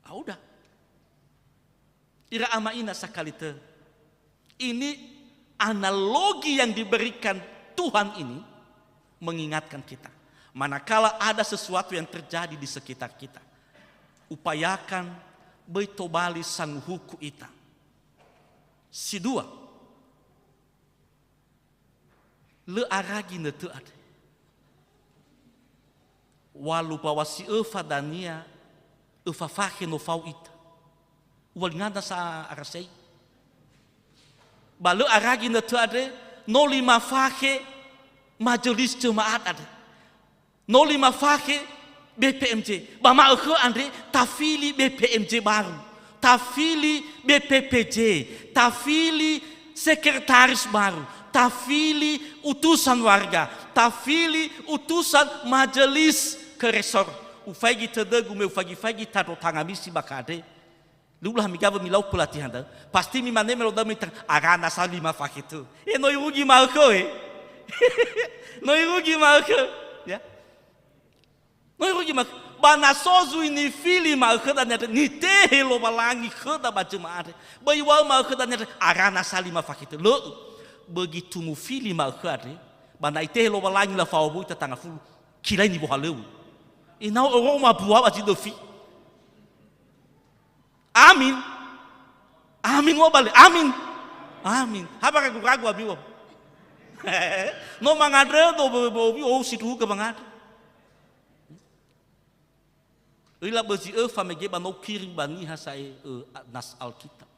Ah, udah. Ira ama ina sakali tö. Ini analogi yang diberikan Tuhan ini mengingatkan kita. Manakala ada sesuatu yang terjadi di sekitar kita, upayakan böi tobali sanguhuku ita. Si dua, lö ara ginötö andre. Ŵalu ba ŵasi öfa dania, öfa fakhe no fao ita. Uwalingana sa arasei. Ba lö ara ginötö andre, no lima fakhe majelis jemaat andre. No lima fakhe B P M J. Ba ma'ökhö andre tafili B P M J baru, tafili B P P J, tafili sekretaris baru, Tafili utusan warga, tafili utusan majelis keresor. Ufaigi tödögu me ufaigi-faigi tandro tangamisi bakha andre. Lö u'ila ha migawö milau pelatihan da'ö, pasti mimane me lo da'ö mitanga, "Arana sa lima fakhe tö." E, no irugi ma'ökhö, e. No irugi ma'ökhö, ya. No irugi ma'ökhö. Ba na so zui nifili ma'ökhö dania andre, nitehe Lowalangi khöda ba jema'a andre. Böi iŵa'ö ma'ökhö dania andre, "Arana sa lima fakhe tö." Lö'ö. Böi gitu mufili ma'ökhö andre, ba na itehe Lowalangi lafaowu ita tanga fulu, kilai niwohalöŵö. Ena'ö oroma bua ba zi döfi. Amin. Amin, ngobale. Amin. Amin. Ha ba ragu-ragu abi, wa. No mangandrö do, bo, bo, bo, oh, sindruhugö mangandrö. Öila bözi ö famege ba no ukirim ba niha sa'ae, ö, nas Alkitab.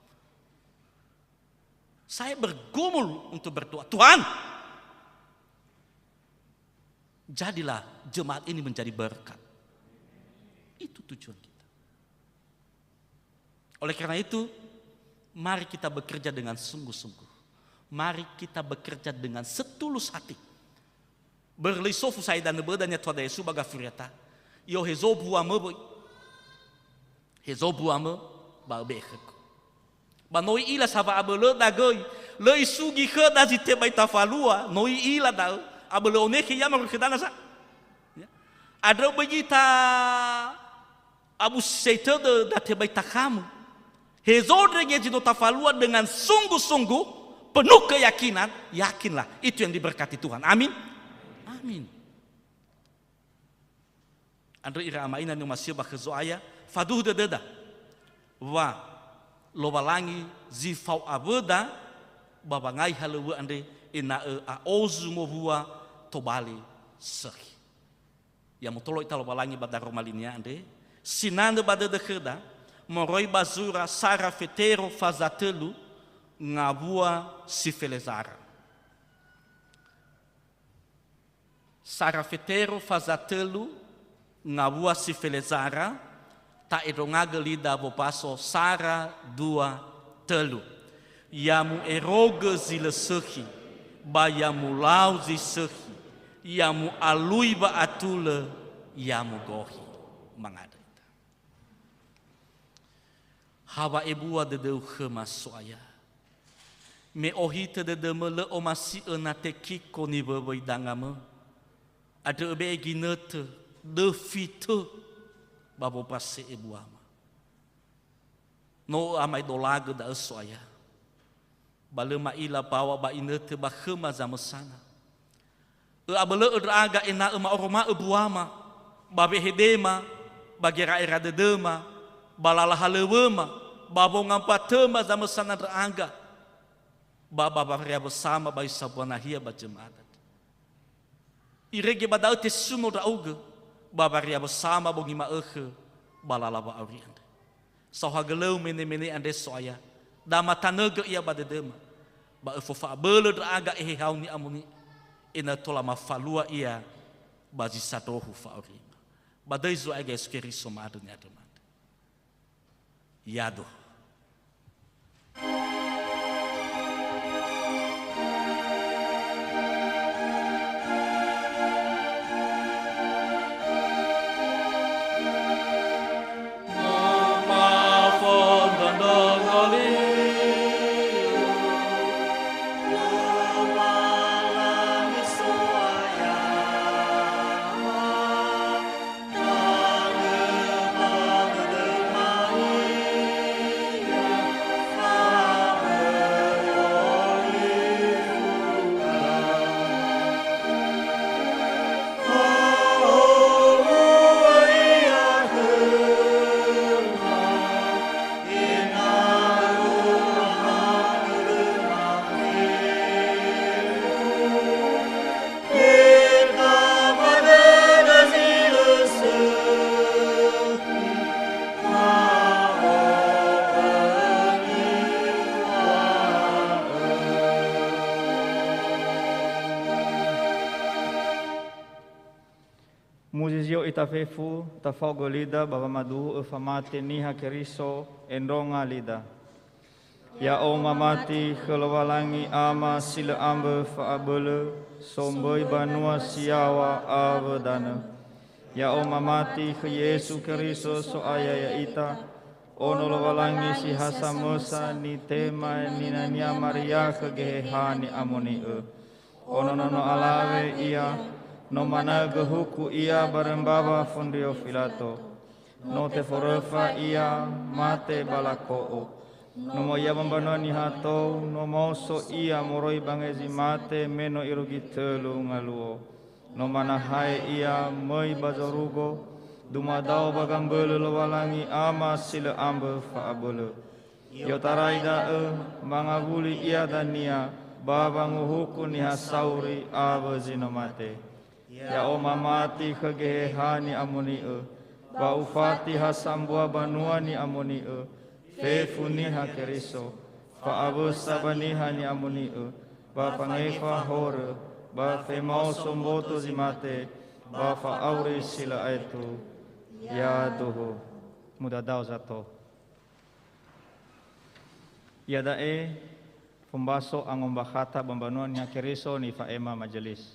Sa'ae bergumul untuk berdoa. Tuhan, jadilah jemaat ini menjadi berkat. Itu tujuan kita. Oleh karena itu, mari kita bekerja dengan sungguh-sungguh. Mari kita bekerja dengan setulus hati. Börö lö isofu sa'ae danö böda ni'atua da Yesu ba gafuriata. I'ohe zo buamö böi. Hezo buamö ba öbe'e khögu. Ba no i'ila sa wa'abölöda göi, lö isugi khöda zi tebai tafalua, no i'ila da'ö, abölö onekhe ia moroi khöda nasa. Ya. Andrö böi ita abusisei tödö da tebai takamö. Hezo ndrege zi no tafalua dengan sungguh-sungguh, penuh keyakinan, yakinlah itu yang diberkati Tuhan. Amin. Amin. Andrö ira ama ina ni'omasi'ö ba khö Zo'aya, faduhu dödöda wa Lowalangi zi fao awöda ba wangai halöŵö andre, ena'ö a'ozu mowua tobali sökhi. Ya motolo ita Lowalangi ba daroma linia andre, sinanö ba dödö khöda, moroi ba zura sara fetero faza tölu ngawua si felezara. Sara fetero faza tölu ngawua si felezara, ta'endrongagö lida wobaso sara dua tölu. Ya mu'erogö zi lö sökhi, ba ya mulau zi sökhi, ya mu'alui wa'atulö, ya mugohi. Mangandrö ita. Ha wa'ebua dödöu khöma, So'aya. Me ohitö dödömö lö omasi'ö na tekiko niwöwöi dangamö. Andrö öbe'e ginötö, döfi tö, ba wombase'e buama. No ö'ama'edolagö da'ö, So'aya. Ba lö ma'ila bawa ba inötö ba khöma zamösana. Ö'abölö'ö ndra'aga ena'ö ma'oroma'ö buama, ba wehedema, ba gera'era dödöma, ba lala halöŵöma, ba wongambatöma zamösana ndra'aga, ba, ba wariawösama ba zi sambua nahia ba jema'at. Irege ba da'ö tesuno ndra'ugö, ba wariawösama bongi ma'ökhö ba lala wa'auri andrö. Saohagölöu mene-mene andre, So'aya, damatanögö ia ba dödöma, ba öfofa'abölö ndra'aga ehehau ni'amoni'ö, ena'ö tola mafalua ia ba zi sandrohu fa'aurima. Ba döi Zo'aya Yesu Keriso ma'andrö ni'andröma andrö. Yado. Muzizio ita fefu, tafaogö lida ba wamaduhu'ö famate Niha Keriso, endronga lida. Ya'o mamati khö Lowalangi Ama si lö ambö fa'abölö, somböi banua si yaŵa awö danö. Ya'o mamati khö Yesu Keriso So'aya ya'ita, Ono Lowalangi si ha samösa nitema ninania Maria khö Geheha ni'amoni'ö. Ono nono alawe Ia, no manaögö huku Ia barö mbawa fondrio Filato. No teforöfa Ia, mate ba lako'o. Nomo Ia ba mbanua niha tou, no maoso Ia moroi ba nge zi mate me no irugi tölu ngaluo. No manahae Ia möi ba zorugo, dumadao ba gambölö Lowalangi Ama si lö ambö fa'abölö. I'otarai da'ö, mangawuli Ia dania ba wanguhuku niha sauri awö zi no mate. Ya'o mamati khö Geheha ni'amoni'ö, ba ufati ha sambua banua ni'amoni'ö, fefu Niha Keriso, fa'awösa ba Niha ni'amoni'ö, ba fangefa horö, ba femaoso mboto zi mate, ba fa'auri si lö aetu. Yaduhu. Mudadao zato. Iada'e fombaso angombakhata ba mbanua Niha Keriso nifa'ema majelis.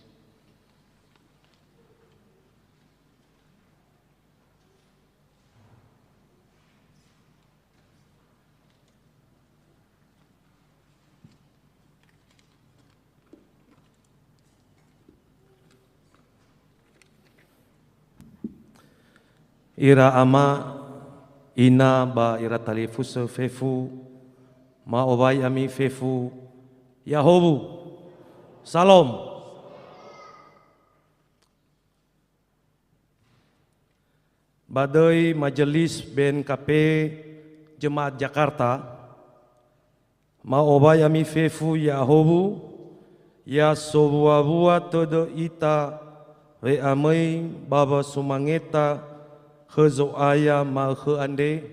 Ira ama, ina ba ira talifusö fefu, ma'owai ami fefu, ya'ahowu. Salom. Ba döi Majelis B N K P Jemaat Jakarta, ma'owai ami fefu ya'ahowu, ya sowua-wua tödö ita we'amöi ba wasumangeta khö Zo'aya ma'ökhö andre.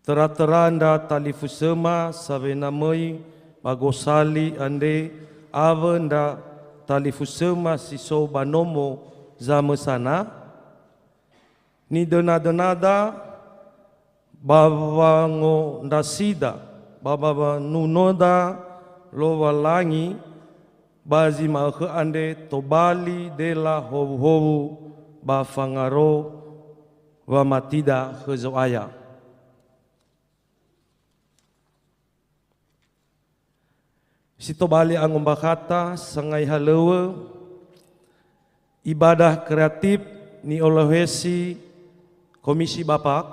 Töra-töra ndra talifusöma sawena möi ba gosali andre awö ndra talifusöma si so ba nomo zamösana, nidöna-dönada ba wangondrasida ba, ba wanunöda Lowalangi, ba zi ma'ökhö andre tobali dela howuhowu ba fangaro wamatida khö Zo'aya. Si tobali angombakhata sangai halöŵö, ibadah kreatif ni'olohosi Komisi Bapak,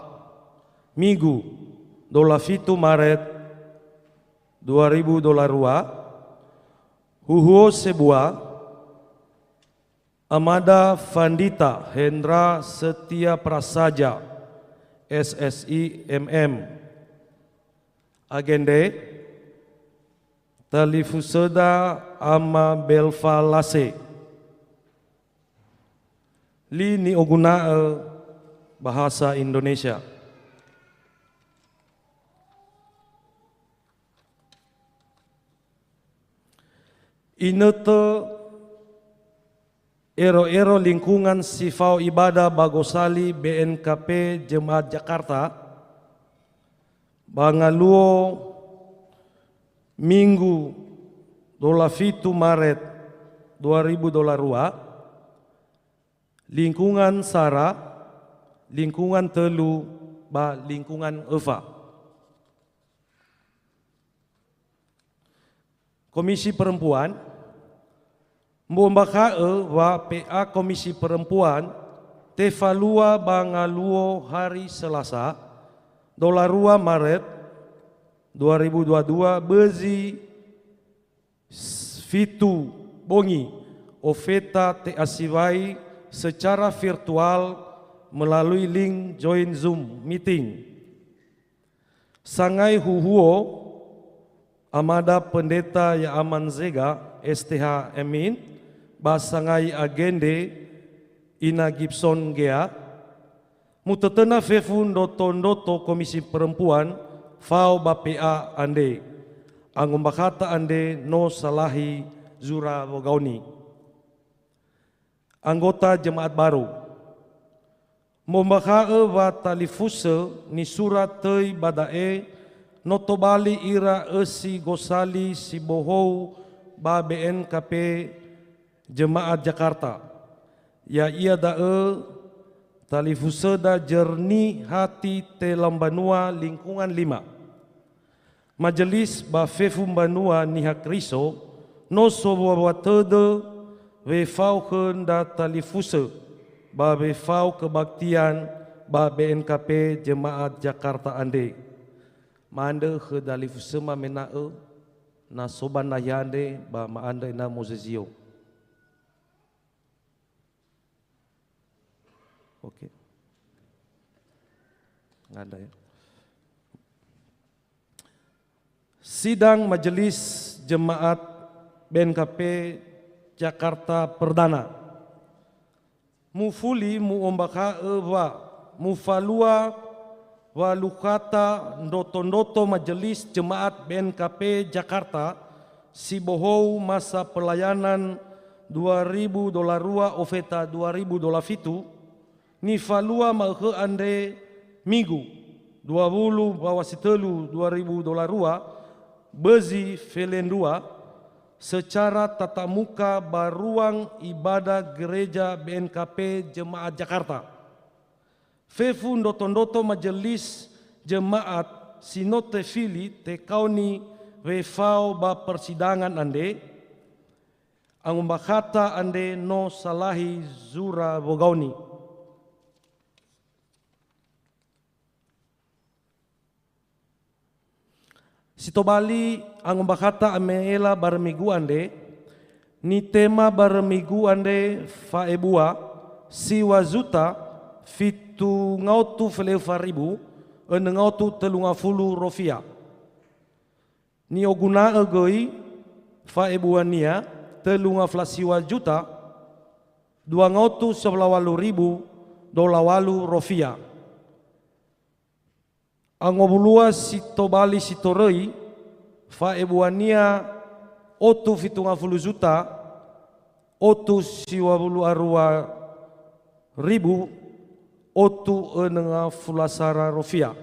Minggu, dola fitu Maret dua ribu dua puluh dua, huhuo sebua, Amada Fandita Hendra Setia Prasaja, S S I M M. Agende, talifusöda Ama Belfa Lase. Li ni'oguna'ö bahasa Indonesia. Inötö ero-ero lingkungan si fao ibada ba gosali B N K P Jemaat Jakarta, ba ngaluo Minggu, dola fitu Maret dua ribu dua puluh dua, lingkungan sara, lingkungan tölu, ba lingkungan öfa. Komisi Perempuan, mbo'ombakha'ö wa P A Komisi Perempuan tefalua ba ngaluo hari Selasa, dola rua Maret dua ribu dua dua, bözi s-, fitu bongi, ofeta te'asiwai secara virtual melalui link join Zoom meeting. Sangai huhuo, Amada Pendeta Ya'aman Zega, S T H M In, ba sangai agende, Ina Gibson Gea, mutötöna fefu ndroto-ndroto Komisi Perempuan fao ba P A andre. Angombakhata andre no salahi zura wogaoni. Anggota jemaat baru. Mombakha'ö wa talifusö nisura töi ba da'e No tobali ira ösi gosali si bohou ba B N K P Jemaat Jakarta. Ya'ia da'ö talifusöda Jernih Hati Telau Mbanua Lingkungan lima. Majelis ba fefu mbanua Niha Keriso no sowua-wua tödö wefao khö ndra talifusö ba wefao kebaktian ba B N K P Jemaat Jakarta andre. Ma'andrö khö dalifusöma mena'ö na so ba nahia andre ba ma'andrö ena'ö mozezio. Oke. Nggak ada ya. Sidang Majelis Jemaat B N K P Jakarta Perdana. Mufuli mu'ombakha'ö wa mufalua wa lukhata ndroto-ndroto Majelis Jemaat B N K P Jakarta si bohou masa pelayanan dua ribu dua puluh dua ofeta dua ribu dua puluh satu, nifalua ma'ökhö andre Minggu, dua wulu Mbaŵa si tölu dua ribu dua puluh dua, bözi felendrua, secara tatap muka ba ruang ibadah Gereja B N K P Jemaat Jakarta. Fefu ndroto-ndroto Majelis Jemaat si no tefili tekaoni wefao ba persidangan andre, angombakhata andre no salahi zura wogaoni. Si tobali angombakhata amela barö migu andre, nitema barö migu andre fa'ebua siŵa zuta fitu ngaotu feleu fa ribu önö ngaotu tölu ngafulu rofia. Ni'oguna'ö göi fa'ebuania tölu ngafulu a siŵa juta dua ngaotu siŵa pulu a walu ribu dola walu rofia. Angowulua si tobali si toröi, fa'ebuania otu fitu ngafulu zuta, otu siŵa pulu a rua ribu, otu önö ngafulu a sara rofia.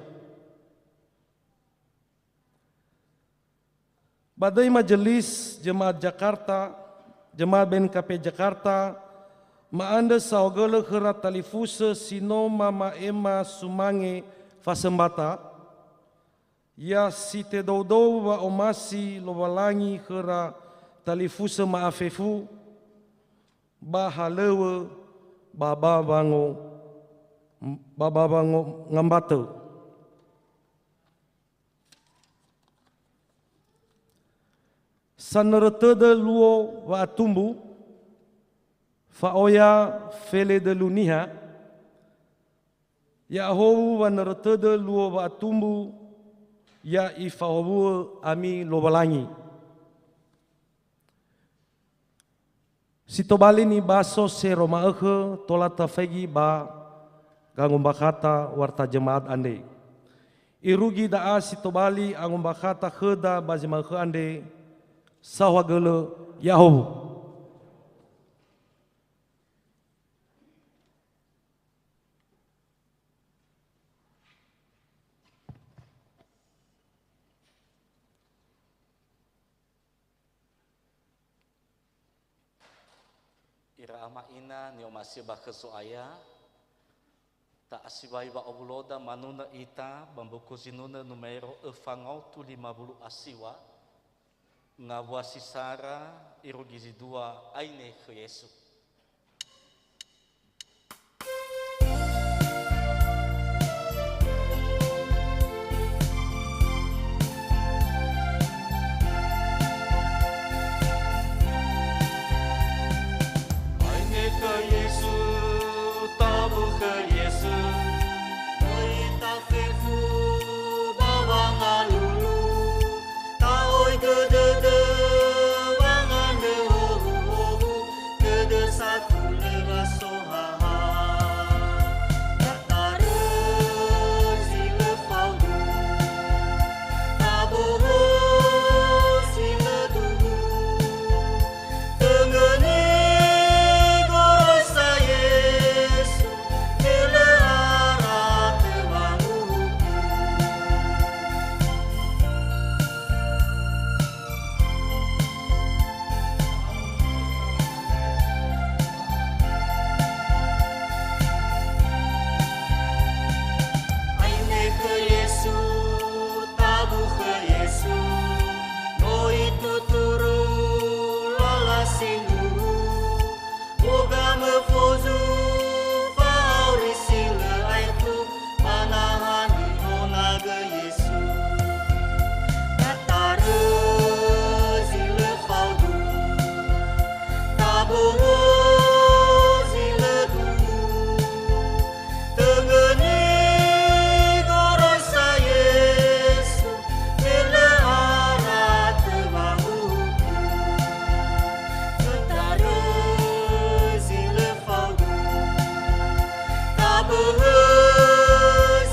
Ba döi Majelis Jemaat Jakarta, Jemaat B N K P Jakarta, ma'andrö saohagölö khöra talifusö si no mama'ema sumange fasömbata, ya si tedoudou wa'omasi Lowalangi khöra talifusö ma'afefu, ba halöŵö, ba, ba wango-, ba, ba wango-, ngambatö. Sanörö tödö luo wa'atumbu, fa'oya felendölu niha, ya'ahowu wanörö tödö luo wa'atumbu, ya ifahowu'ö ami Lowalangi. Si tobali nibaso sero ma'ökhö tola tafaigi ba gangombakhata warta jemaat andre. Irugi da'a si tobali angombakhata khöda ba zi ma'ökhö andre, saohagölö ya'ahowu. Ira ama ina ni'omasi'ö ba khö Zo'aya, ta'asiwai wa'owuloda manunö ita ba mbuku zinunö numero öfa ngaotu lima wulu a siŵa, ngawua si sara irugi zi dua aine khö Yesu. Aine khö Yesu, tabu khö Yesu, möi tafefu ba wangalulu, ta'oigö dödö wangandrö howuhowu, tödö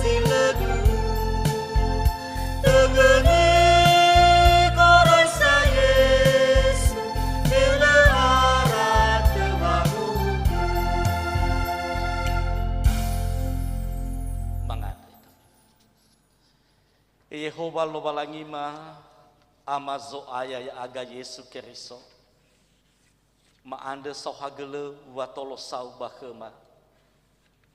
Zi lö du, tögöni Goroisa Yesu, me lö ara tö wa'ugö. Mangandrö. Yehowa Lowalangima, Ama Zo'aya ya'aga Yesu Keriso, ma'andrö saohagölö wa tolosau ba khöma.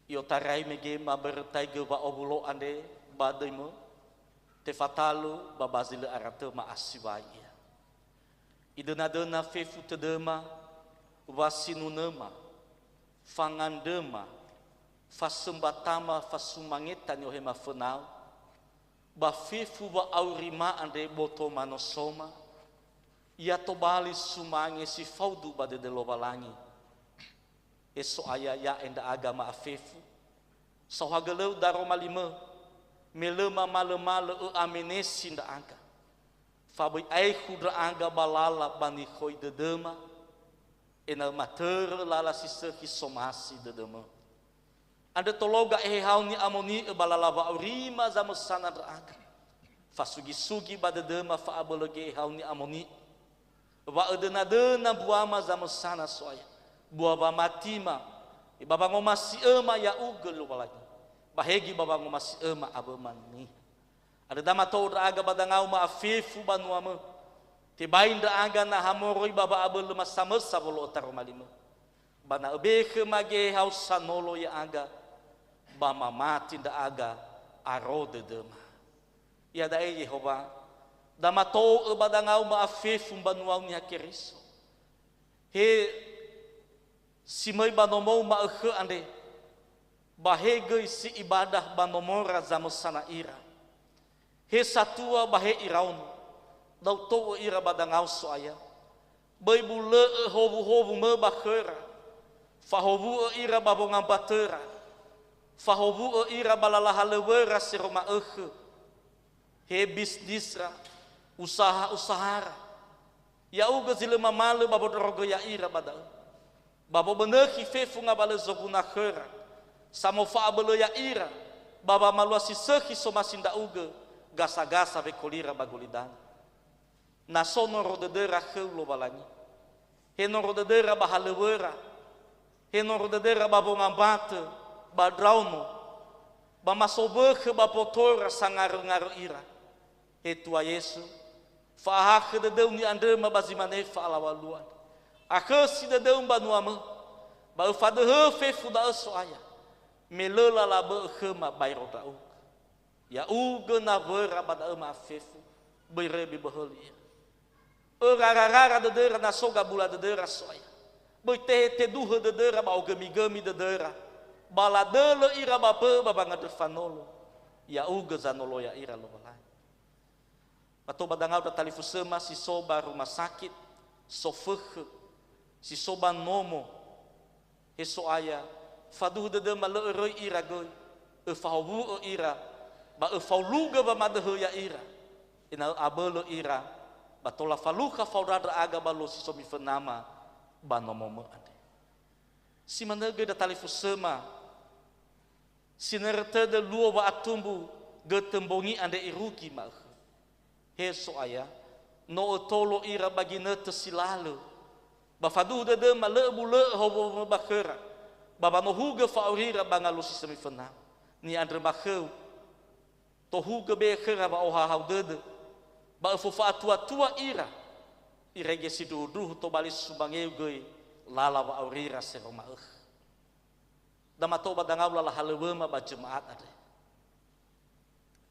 I'otarai mege mabörötaigö wa'owulo andre ba döimö, tefatalu ba ba zi lö ara tö ma'asiwai ia. Idönadöna fefu tödöma, wasinunöma, fangandröma, fasömbatama, fasumangeta ni'ohema fönau, ba fefu wa'aurima andre boto manosoma, ia tobali sumange si faudu ba dödö Lowalangi. E So'aya, ya'e ndra'aga ma'afefu. Saohagölö daroma limö, me lö mamalömalö ö'amenesi ndra'aga. Fa böi aekhu ndra'aga ba lala ba nikhoi dödöma, ena'ö matörö lala si sökhi somasi dödömö. Andrö tologa ehehau ni'amoni'ö ba lala wa'aurima zamösana ndra'aga. Fasugisugi ba dödöma fa'abölö ge'ehau ni'amoni'ö. Wa'ödönadöna mbuama zamösana So'aya. Bua wamatima, ba wangomasi'öma ya'ugö Lowalangi. Ba hegi ba wangomasi'öma awöma niha. Andrö damato'ö ndra'aga ba dangau ma'afefu banuamö. Tebai ndra'aga na ha moroi ba wa'abölö masamösa wolo'ö taroma limö. Ba na öbekhö mage hau sanolo ya'aga, ba mamati ndra'aga aro dödöma. Iada'e Yehowa, damato'ö ba dangau ma'afefu mbanuau Niha Keriso. He si möi ba nomou ma'ökhö andre, ba he göi si ibadah ba nomora zamösana ira. He satua ba he iraono, da'ö to'ö ira ba dangau So'aya. Böi bulö'ö howuhowumö ba khöra, fahowu'ö ira ba wongambatöra, fahowu'ö ira ba lala halöŵöra si ro ma'ökhö. He bisnisra, usaha-usahara. Ya'ugö zi lö mamalö ba wondrorogö ya'ira ba da'ö. Ba wobönökhi fefu ngawalö zoguna khöra, samofa'abölö ya'ira, ba wamalua si sökhi somasi ndra'ugö, gasa-gasa wekolira ba gulidanö. Na so noro dödöra khöu Lowalangi. He noro dödöra ba halöŵöra, he noro dödöra ba wongambatö, ba ndraono, ba masowökhö ba botora sangarö-ngarö ira. He Tua Yesu, fa'ahakhö dödöu ni'andröma ba zi mane fa'alaŵa luo andrö. Akhösi dödöu mbanuamö, ba öfadöhö fefu da'ö So'aya, me lö lala bö'ö khöma baero ndra'ugö. Ya'ugö nawöra ba da'ö ma'afefu, böi röi böhöli ira. Örarara dödöra na so gabula dödöra So'aya. Böi tehe teduhö dödöra ba ogömigömi dödöra. Ba ladölö ira ba bö'ö ba wangandrö fanolo. Ya'ugö zanolo ya'ira Lowalangi. Ba tou ba dangau ndra talifusöma si so ba rumah sakit, sofökhö, si so ba nomo, He So'aya, faduhu dödöma lö öröi ira göi, öfahowu'ö ira, ba öfaulugö wamadöhö ya'ira, ena'ö abölö ira, ba tola falukha faondra ndra'aga ba luo si so mifönama ba nomomö andre. Si manö göi ndra talifusöma, Sinõrõ tödö luo wa'atumbu götö mbongi andre irugi ma'ökhö. He So'aya, no ötolo ira ba ginötö si lalö, ba faduhu dödöma lö bulö'ö howu'ö ba khöra, ba wanohugö fa'aurira ba ngaluo si so mifönama. Ni'andröma khöu, tohugö be'e khöra wa'ohahau dödö, ba öfofa'atuatua ira, irege sindruhundruhu tobali sumangeu göi lala wa'aurira si ro ma'ökhö. Damato ba dangau lala halöŵöma ba jemaat andre.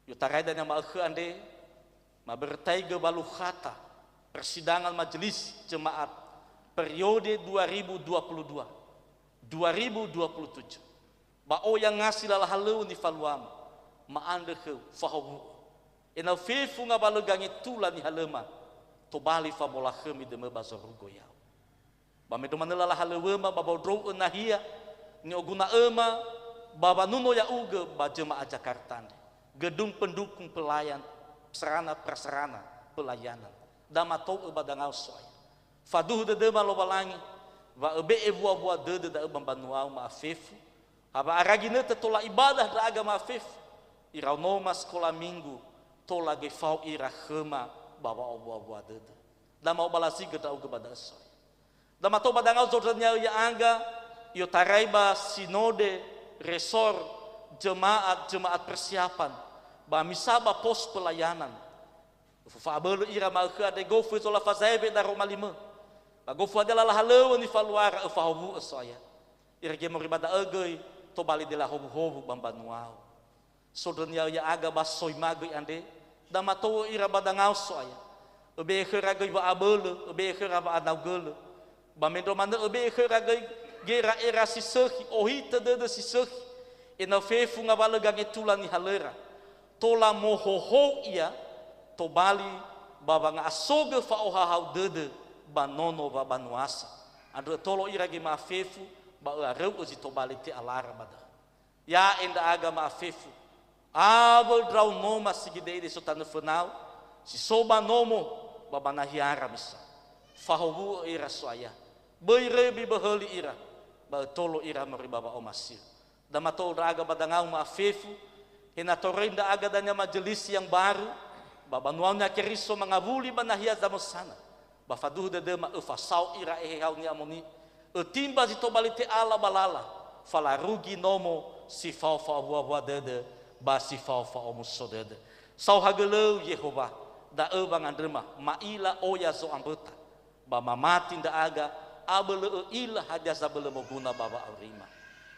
I'otarai dania ma'ökhö andre, mabörötaigö walu khata persidangan majelis jemaat periode dua ribu dua puluh dua, dua ribu dua puluh tujuh. Ba oya ngasi lala halöŵö nifaluama, ma'andrö khöu, fahowu'ö. Ena'ö fefu ngawalö gangetula nihalöma, tobali famolakhömi dömö ba zorugo ya'o. Ba mendrua manö lala halöŵöma ba wondrou'ö nahia, ni'oguna'öma ba wanuno ya'ugö ba jemaat Jakarta andre. Gedung pendukung pelayan, sarana prasarana pelayanan. Damatou'ö ba dangau So'aya. Faduhu dödöma Lowalangi, wa öbe'e wua-wua dödö da'ö ba mbanuau ma'afefu, Ba wa'ara ginötö tola ibadah ndra'aga ma'afefu, iraonoma sekola minggu, tola göi fao ira khöma ba wa'owua-wua dödö. Da ma'obalazigö ndra'ugö ba da'ö, So'aya. Da mato ba dangau zondrönia'ö ya'aga, i'otarai ba sinode, resor, jemaat, jemaat persiapan, ba misa ba pos pelayanan. Öfa'abölö ira ma'ökhö andre gofu zola fazaewe daroma limö. Ba gofu hadia lala halöŵö nifaluara, öfahowu'ö, So'aya. Irege moroi ba da'ö göi tobali dela howuhowu ba mbanuao. Sondrönia'ö ya'aga ba soi ma göi andre, da matou'ö ira ba dangau, So'aya. Öbe'e khöra göi wa'abölö, öbe'e khöra wa'anaugölö. Ba mendrua manö öbe'e khöra göi gera'era si sökhi, ohitö dödö si sökhi, ena'ö fefu ngawalö gangetula nihalöra. Tola mohohou ia tobali ba wanga'asogö fa'ohahau dödö ba nono wabanuasa. Andrö ötolo ira göi ma'afefu, ba ö'aröu'ö zi tobali te'alara ba da'ö. Ya'e ndra'aga ma'afefu, awö ndraonoma si gidei-dei so tanö fönau, si so ba nomo, ba ba nahiara misa. Fahowu'ö ira, So'aya. Böi röi böhöli ira, ba ötolo ira moroi ba wa'omasi'ö. Da mato ndra'aga ba dangau ma'afefu, he na toröi ndra'aga dania majelisi yang baru, ba banuania Keriso mangawuli ba nahia zamösana. Ba faduhu dödöma öfasao ira eheha-U Ni'amoni'ö. Ötimba zi tobali te'ala ba lala, falarugi nomo si fao fa'owua-wua dödö, ba si fao fa'omuso dödö. Saohagölö-U, Yehowa, da'ö wangandröma, ma'ila oya zo'amböta, ba mamati ndra'aga, abölö ö'ila hadia zabölö moguna ba wa'aurima.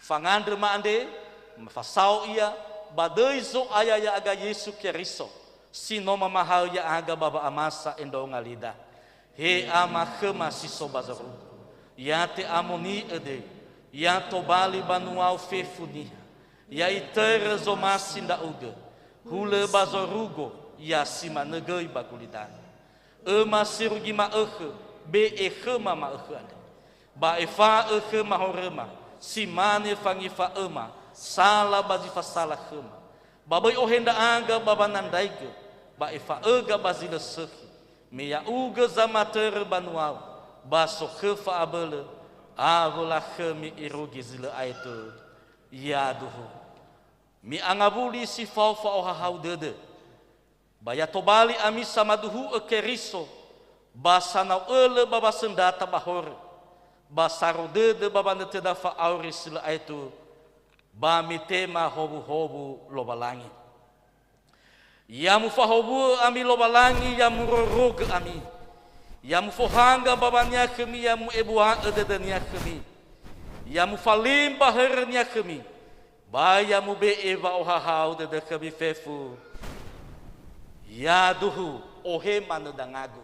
Fangandrö ma andre, fasao ia, ba döi Zo'aya ya'aga Yesu Keriso, si no mamahaö ya'aga ba wa'amasa endronga lida. He Ama khöma si so ba zorugo, ya te'amoni'ö döi, ya tobali banua-U fefu niha, ya itörö zomasi ndra'ugö, hulö ba zorugo, ya si manö göi ba gulidanö. Öma sirugi ma'ökhö, be'e khöma ma'ökhö andre. Ba efa'ö khöma horöma, si mane fangefa'öma, sala ba zi fasala khöma. Ba böi ohe ndra'aga ba wanandraigö, ba efa'öga ba zi lö sökhi. Me ya'ugö zamatörö banua-U, ba sokhö fa'abölö, awö lakhömi irugi zi lö aetu. Yaduhu. Mi'angawuli si fao fa'ohahau dödö. Ba ya tobali ami samaduhu'ö Keriso, ba sanau ölö ba wasöndrata ba horö, ba saro dödö ba wanötöda fa'auri si lö aetu, ba mitema howuhowu Lowalangi. Ya mufahowu'ö ami Lowalangi, ya murorogö ami. Ya mufohangga mbaŵa-Nia khömi, ya mu'ebua'ö dödö-Nia khömi. Ya mufalemba hörö-Nia khömi. Ba ya mube'e wa'ohahau dödö khömi fefu. Yaduhu, ohe manö dangagu.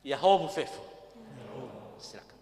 Ya'ahowu fefu. Silakan.